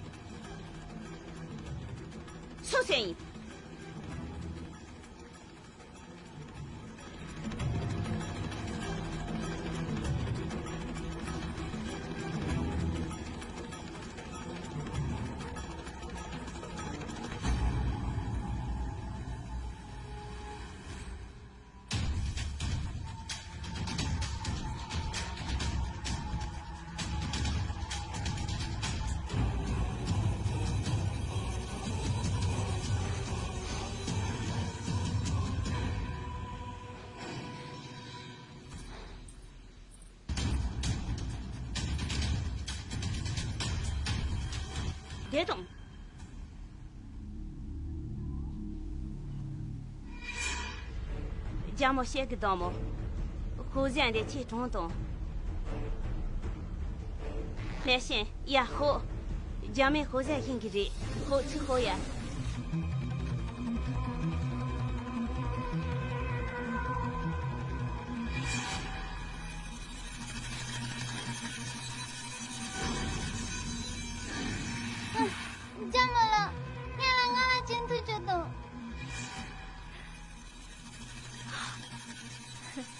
སོང་ཟེར་ཡིན། བསྡད་དང་། རྒྱལ་མོ་ཤེལ་གྱི་སྡོང་མོ། ཧོ་ཟན་དེ་ཆེ་གྲོང་དང་། ལྷས་ཤིང་ཡ་ཧོ། རྒྱ་མའི་ཧོ་ཟན་ཤིང་གི་རེད། ཧོ་ཚུ་ཧོ་ཡ། རྒྱ་མོ་ལགས། ངེད་ལ་ང་ལ་ཅན་ཐུག་ཅོ་དང་།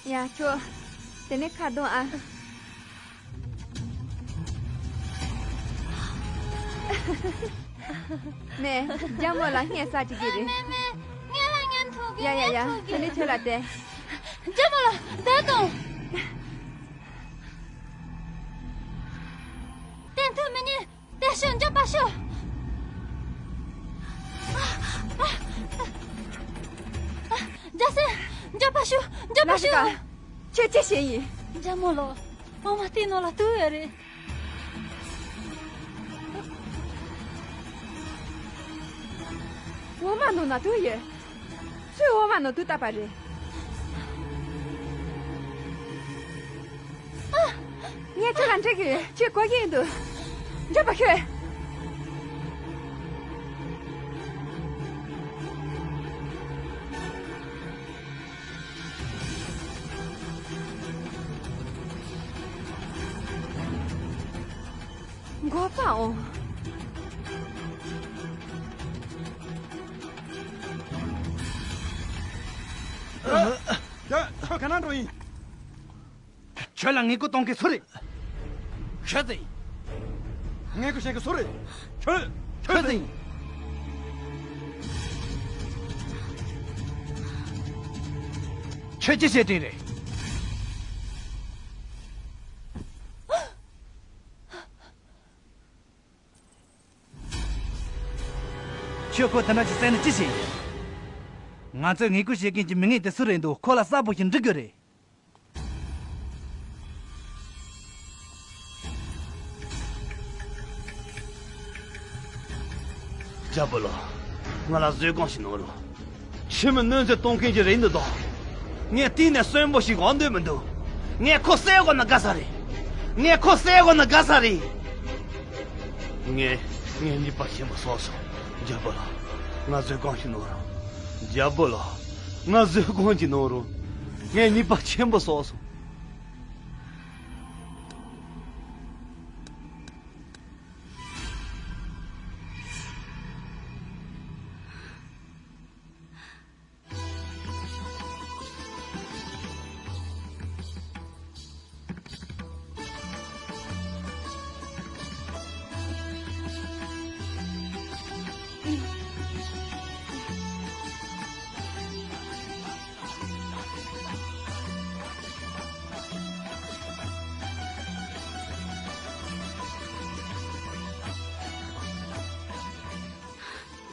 ཡ་ཁྱོད། དེ་ནས་ཁ་གདོང་ཨ། ནས་རྒྱ་མོ་ལ་སྙན་ས་ཅིག་གི་རེད། མེ་མེ། ངེད་ལ་ཉན་ཐུག་གི། ཡ་ཡ་ཡ། ཉན་ཐུག་གི། དེ་ནས་ཁྱོད་ལ་བསྟན། རྒྱ་མོ་ལགས་བསྡད་དང་། བསྟན་ཐུབ་མི་ཉན། དེ་ཤོད། འཇོག་པ་ཤོད། རྒྱ་སེ། འཇོག་པ་ཤོད། འཇོག་པ་ལ་ཤི་ཀ། ཤོད། ཁྱོད་ཅི་བྱེད་ཡིན། རྒྱ་མོ་ལགས། འོ་མ་དེའི་ནང་ལ་དུག་ཡོད་རེད། འོ་མ་ནང་ན་དུག་ཡོད། སུས་འོ་མ་ནང་དུག་བཏབ་པ་རེད། ངས་ཁྱོད་ལ་འདྲི་གི་ཡོད། ཁྱོད་གོ་གི་ཡིན་འདུག་འཇོག་པ་ཤོད། འགོག་པའོ། ཡ། ཁྱོད་ག་ན་འགྲོ་ཡིན། ཁྱོད་ལ་ངེས་སྐུལ་གཏོང་མཁན་སུ་རེད། ཁྱོད་ཟེར། ངེས་སྐུལ་བྱེད་མཁན་སུ་རེད། ཁྱོད། ཁྱོད་ཟེར། ཁྱོད་ཅི་བྱེད་དེ་རེད། ཁྱོད་ཁོ་དེ་འདྲ་ཅིག་བཙལ་ནས་ཅི་བྱེད་ཡིན། ང་ཚོས་ངེས་སྐུལ་བྱེད་མཁན་གྱི་མི་ངན་དེ་སུ་རེད་འདུག་ཁོ་ལ་གསལ་པོ་ཞིག་འདྲི་དགོས་རེད། རྒྱལ་པོ་ལགས། ང་ལ་བཟོད་སྒོམ་ཞིག་གནང་རོགས། ཁྱིམ་མི་གནོད་འཚེ་གཏོང་མཁན་ཅིག་རེད་འདུག་དོ། ངས་དེའི་ནས་གསོན་པོ་ཞིག་འོང་འདོད་མི་འདུག་ངས་ཁོ་བསད་དགོས་ན་དགའ་ས་རེད། ངས་ཁོ་བསད་དགོས་ན་དགའ་ས་རེད། ངས། ངས་ཉེས་པ་ཆེན་པོ་བསགས་སོང་། རྒྱལ་པོ་ལགས། ང་བཟོད་སྒོམ་ཞིག་གནང་རོགས། རྒྱལ་པོ་ལགས། ང་བཟོད་སྒོམ་ཞིག་གནང་རོགས། ངས་ཉེས་པ་ཆེན་པོ་བསགས་སོང་།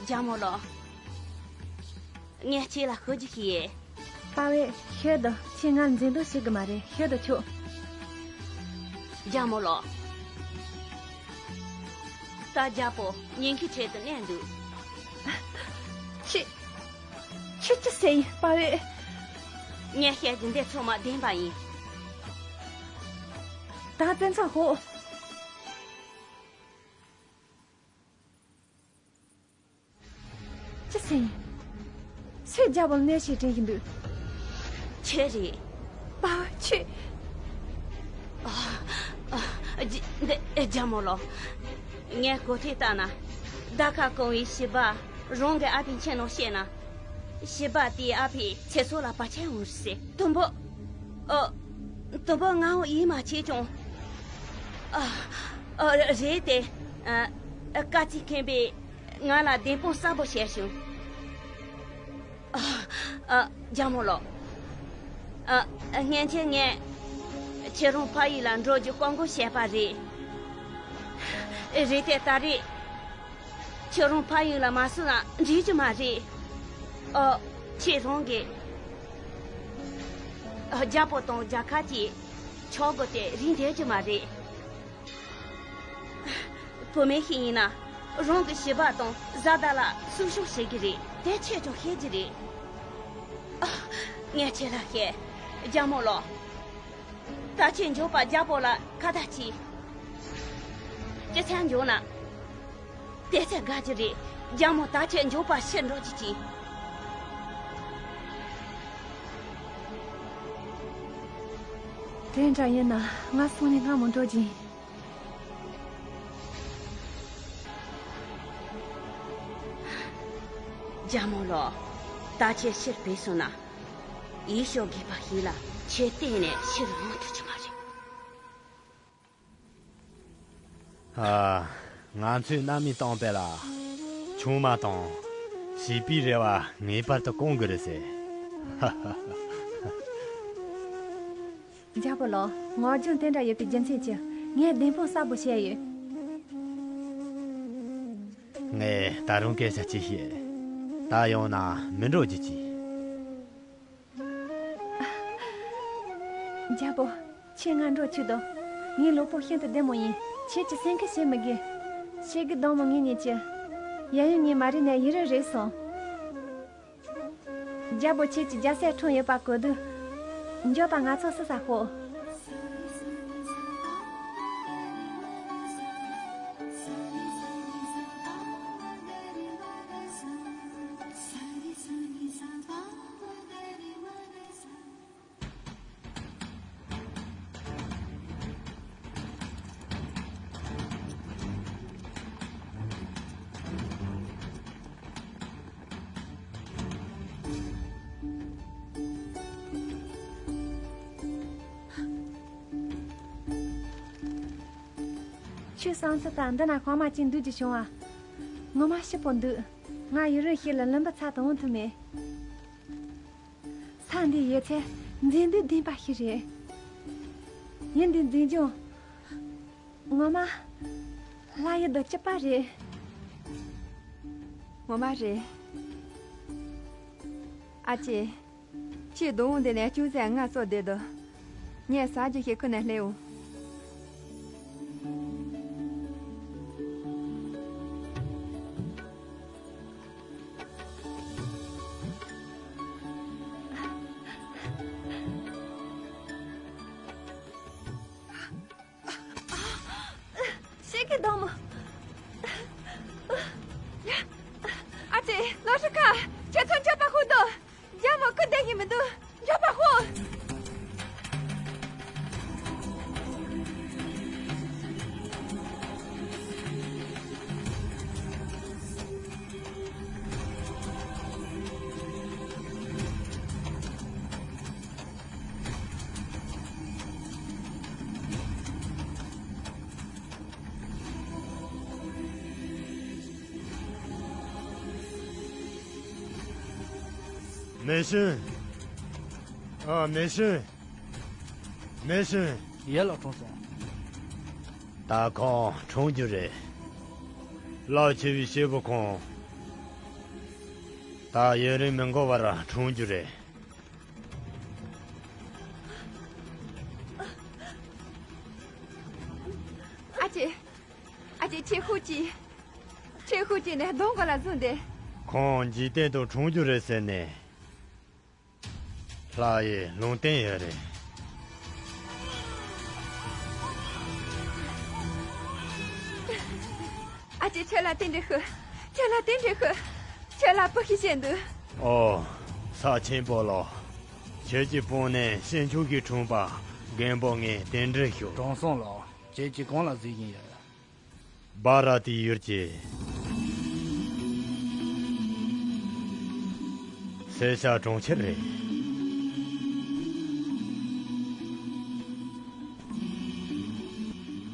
རྒྱལ་མོ་ལགས། ངས་ཁྱེད་ལ་ཤོད་རྒྱུ་ཞིག་ཡོད། པ་ཝེ། ཤོད་དོ། ཁྱེད་ང་འཛེམ་དོགས་བྱེད་གི་མ་རེད། ཤོད་དོ་ཁྱོད། རྒྱལ་མོ་ལགས། ད་རྒྱལ་པོ་ཉེན་ཁའི་ཁྲོད་དུ་གནས་འདུག་ཁྱེད། ཁྱེད་ཅི་ཟེར་ཡིན་པ་ཝེ། ངས་བཤད་རྒྱུ་འདི་ཚང་མ་བདེན་པ་ཡིན། ད་བཙན་ཚང་ཧོ། ཅི་ཟེར་ཡིན། སུས་རྒྱལ་པོ་ལ་གནོད་བྱེད་དྲན་གྱི་འདུག་ཁྱོད་རེད། པ་ཁྱོད། ཨ། ཨ། རྒྱ། འདི། རྒྱལ་མོ་ལགས། ངས་གོ་ཐོས་ལྟར་ན། ཟླ་ཁ་གང་བོའི་བྱིས་པ་རང་གི་ཨ་ཕའི་ཁྱིམ་ནང་བསྐྱལ་ན། བྱིས་པ་དེའི་ཨ་ཕའི་ཚེ་སྲོག་ལ་བར་ཆད་འོང་ཟེར། དུམ་བུ། ཨ། དུམ་བུ་ངའང་ཡིད་མ་ཆེས་ཀྱང་། ཨ། ཨ། རེད་དེ། ཨ། དཀའ་སྤྱད་མཁན་པས་ང་ལ་བདེན་དཔང་གསལ་པོ་བཤད་བྱུང་། ཨ། ཨ། རྒྱལ་མོ་ལགས། ཨ། སྔན་ཆད་ངས་ཁྱེད་རང་ཕ་ཡུལ་ལ་འགྲོ་རྒྱུ་བཀག་འགོག་བྱས་པ་རེད། རེད་དེ་ད་རེས། ཁྱོད་རང་ཕ་ཡུལ་ལ་མ་སོང་ན་འགྲིག་རྒྱུ་མ་རེད། ཨོ། ཁྱེད་རང་གིས། ཨ། རྒྱལ་པོ་དང་རྒྱལ་ཁབ་ཀྱི་ཆག་སྒོ་དེ་རིག་འདོད་རྒྱུ་མ་རེད། བུད་མེད་ཞིག་ཡིན་ན། རང་གི་བྱིས་པ་དང་བཟའ་ཟླ་ལ་སྲུང་སྐྱོབ་བྱེད་ཀྱི་རེད། དེ་ཁྱེད་ཀྱང་ཤེས་ཀྱི་རེད། ཨ། ངས་ཁྱེད་ལ་བཤད། རྒྱལ་མོ་ལགས། ད་ཁྱེད་མགྱོགས་པ་རྒྱལ་པོ་ལ་ཁ་བརྡ་བྱས། ཅི་ཚེ་འབྱོར་ན། དེ་ཚེ་དགའ་རྒྱུ་རེད། རྒྱལ་མོ་ད་ཁྱེད་མགྱོགས་པ་ཕྱིར་འགྲོ་རྒྱུ་གྱིས། དེ་འདྲ་ཡིན་ན་ང་སོང་ནས་སྔ་མོ་འགྲོ་གྱིན། རྒྱལ་མོ་ལགས། ད་ཁྱེད་ཕྱིར་བུད་སོང་ན། ཡུལ་ཤོག་རྒས་པ་ཞིག་ལ་ཁྱེད་གཏན་ནས་ཕྱིར་འོང་ཐུབ་ཀྱི་མ་རེད། ཨ། ང་ཚོས་རྣམ་སྨིན་བཏང་བས་ལ། ཆུང་མ་དང་བྱིས་པའི་རེ་བ་ངེས་པར་དུ་སྐོང་དགོས་རེད་ཟེར། རྒྱལ་པོ་ལགས། ངག་རྒྱུན་དེ་འདྲ་ཡོད་པའི་རྒྱུ་མཚན་གྱིས་ངས་བདེན་དཔང་གསལ་པོ་བཤད་ཡོད། ངས་ད་རུང་སྐད་ཆ་ཅིག་བཤད། ད་ཡང་ན་མི་འགྲོ་རྒྱུ་གྱིས། རྒྱལ་པོ། ཁྱེད་ང་འགྲོ་བཅུག་དང་། ངའི་ལུས་པོ་ཤིན་ཏུ་བདེ་མོ་ཡིན། ཁྱེད་ཀྱིས་སེམས་ཁུར་བྱེད་མི་དགོས། ཤེལ་གྱི་སྡོང་མོ་ངེད་གཉིས་ཀྱི། གཡས་གཡོན་གཉིས་མ་རེད་ནས་ཡུན་རིང་རེད་སོང་། རྒྱལ་པོ། ཁྱེད་ཀྱི་རྒྱལ་སྲས་འཁྲུངས་ཡོད་པ་གོ་དུས། མགྱོགས་པ་ང་ཚོ་བསུ་ས་ཤོག། ཁྱོད་བསམ་ཚུལ་ལྟར་འདི་ན་གང་མ་ཅིག་འདུག་རྒྱུ་བྱུང་བ། ངོ་མ་སྐྱིད་པོ་འདུག། ང་ཡུན་རིང་ཞིག་ལ་ལུང་པ་ཚ་དུ་འོང་ཐུབ་མེད། ས་འདི་ཡོད་ཚད་མཛེས་སྡུག་ལྡན་པ་ཞིག་རེད། ཡུལ་འདི་འཛིན་སྐྱོང་། ངོ་མ་ལྷ་ཡུལ་དང་གཅིག་པ་རེད། ངོ་མ་རེད། ཨ་ཅེ། ཁྱེད་སྡོང་བོ་འདི་ནས་ཅུང་ཟད་ངལ་གསོ་བསྡད་དོ། ངས་ཟ་རྒྱུ་ཞིག་ཁུར་ནས་སླེབས་འོང་། ཤེལ་གྱི་སྡོང་མོ། ཨ་ཙི། ལགས་སོ་ཁ། ཁྱེད་ཚོ་མགྱོགས་པ་ཤོག་དང་། རྒྱལ་མོ་སྐུ་བདེ་གི་མི་འདུག། མགྱོགས་པ་ཤོག། མེ་ཤིན། ཨ། མེ་ཤིན། མེ་ཤིན། ཡ། ལགས། འཁྲུངས་སོང་། ད་ཁོང་འཁྲུངས་རྒྱུ་རེད། རླབས་ཆེ་བའི་སྐྱེས་བུ་ཁོང་། ད་ཡུན་རིང་མི་འགོར་བར་འཁྲུངས་རྒྱུ་རེད། ཨ་ཅེ། ཨ་ཅེ། ཁྱེད་ཤུགས་ཀྱིས། ཁྱེད་ཤུགས་ཀྱིས་ནས་སྡོང་གོ་ལ་བཟུང་སྟེ། ཁོང་འཇིག་རྟེན་དུ་འཁྲུངས་རྒྱུ་རེད་ཟེར་ནས། ལྷ་ཡི་ལུང་བསྟན་ཡོད་རེད། ཨ་ཅེ། ཁྱོད་ལ་རྟེན་འབྲེལ་ཞུ། ཁྱོད་ལ་རྟེན་འབྲེལ་ཞུ། ཁྱོད་ལ་བུ་ཞིག་བྱིན་འདུག། ཨོ། ས་ཆེན་པོ་ལོ། ཁྱེད་ཀྱི་དཔུང་ནས་ཞིང་ཆུང་གི་འཁྲུངས་པ་རྒན་པོ་ངས་རྟེན་འབྲེལ་ཞུ། དྲང་སྲོང་ལགས། ཁྱེད་ཀྱིས་གང་ལ་གཟིགས་བཞིན་ཡོད། སྦ་ར་ཏི་ཡུལ་གྱི་སེར་སྐྱ་གྲོང་ཁྱེར་རེད།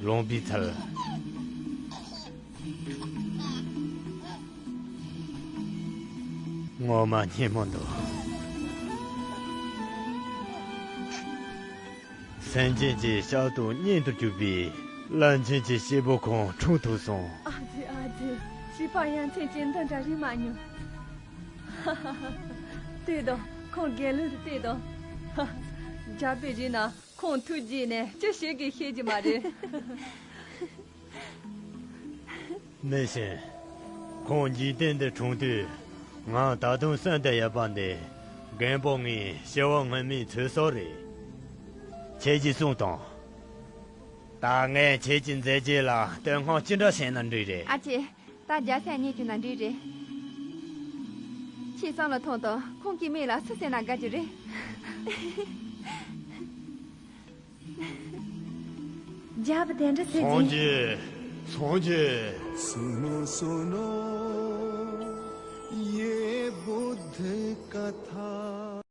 ལུང་པའི་ཚལ། ངོ་མ་སྙན་མོ་འདུག། སེམས་ཅན་གྱི་ཞབས་ཏོག་གཉེན་དུ་གྱུར་པའི་བླ་ཆེན་གྱི་སྐྱེས་བུ་ཁོང་འཁྲུངས་ཐུབ་སོང་། ཨ་ཙི། ཨ་ཙི། བྱིས་པ་ཡ་མཚན་ཅན་འདི་འདྲ་རིག་མ་མྱོང་། ཧ་ཧ་ཧ། ལྟོས་དང་། ཁོང་རྒྱལ་བློན་དུ་བལྟས་དང་། ཧ། རྒྱལ་པོའི་རིགས་ན་ཁོང་ཐུགས་དགྱེས་ནས་ཅི་བྱེད་དགོས་ཤེས་ཀྱི་མ་རེད། མི་ཤེས། ཁོང་འཇིག་རྟེན་འདིར་འཁྲུངས་དུས། ང་ད་དུང་གསོན་དུ་ཡོད་པ་འདི། རྒན་པོ་ངས་ཞི་བ་ངན་མིའི་ཚོད་སོགས་རེད། ཁྱེད་ཀྱིས་གསུངས་དང་། ད་ངས་ཁྱེད་ཀྱི་མཛད་རྗེས་ལ་བསྟོད་བསྔགས་ཅི་འདྲ་བྱས་ན་འགྲིག་རེད། ཨ་ཅེ། ད་རྒྱལ་སྲས་རྙེད་གྱུར་ན་འགྲིག་རེད། ཁྱེད་བསམ་བློ་ཐོངས་དང་། ཁོང་གི་མིང་ལ་སུ་ཟེར་ན་དགའ་རྒྱུ་རེད། རྒྱལ་པོ་དེ་འདྲ་ཟེར་གྱིས། སངས་རྒྱས། སངས་རྒྱས། सुनो सुनो ये बुद्ध कथा।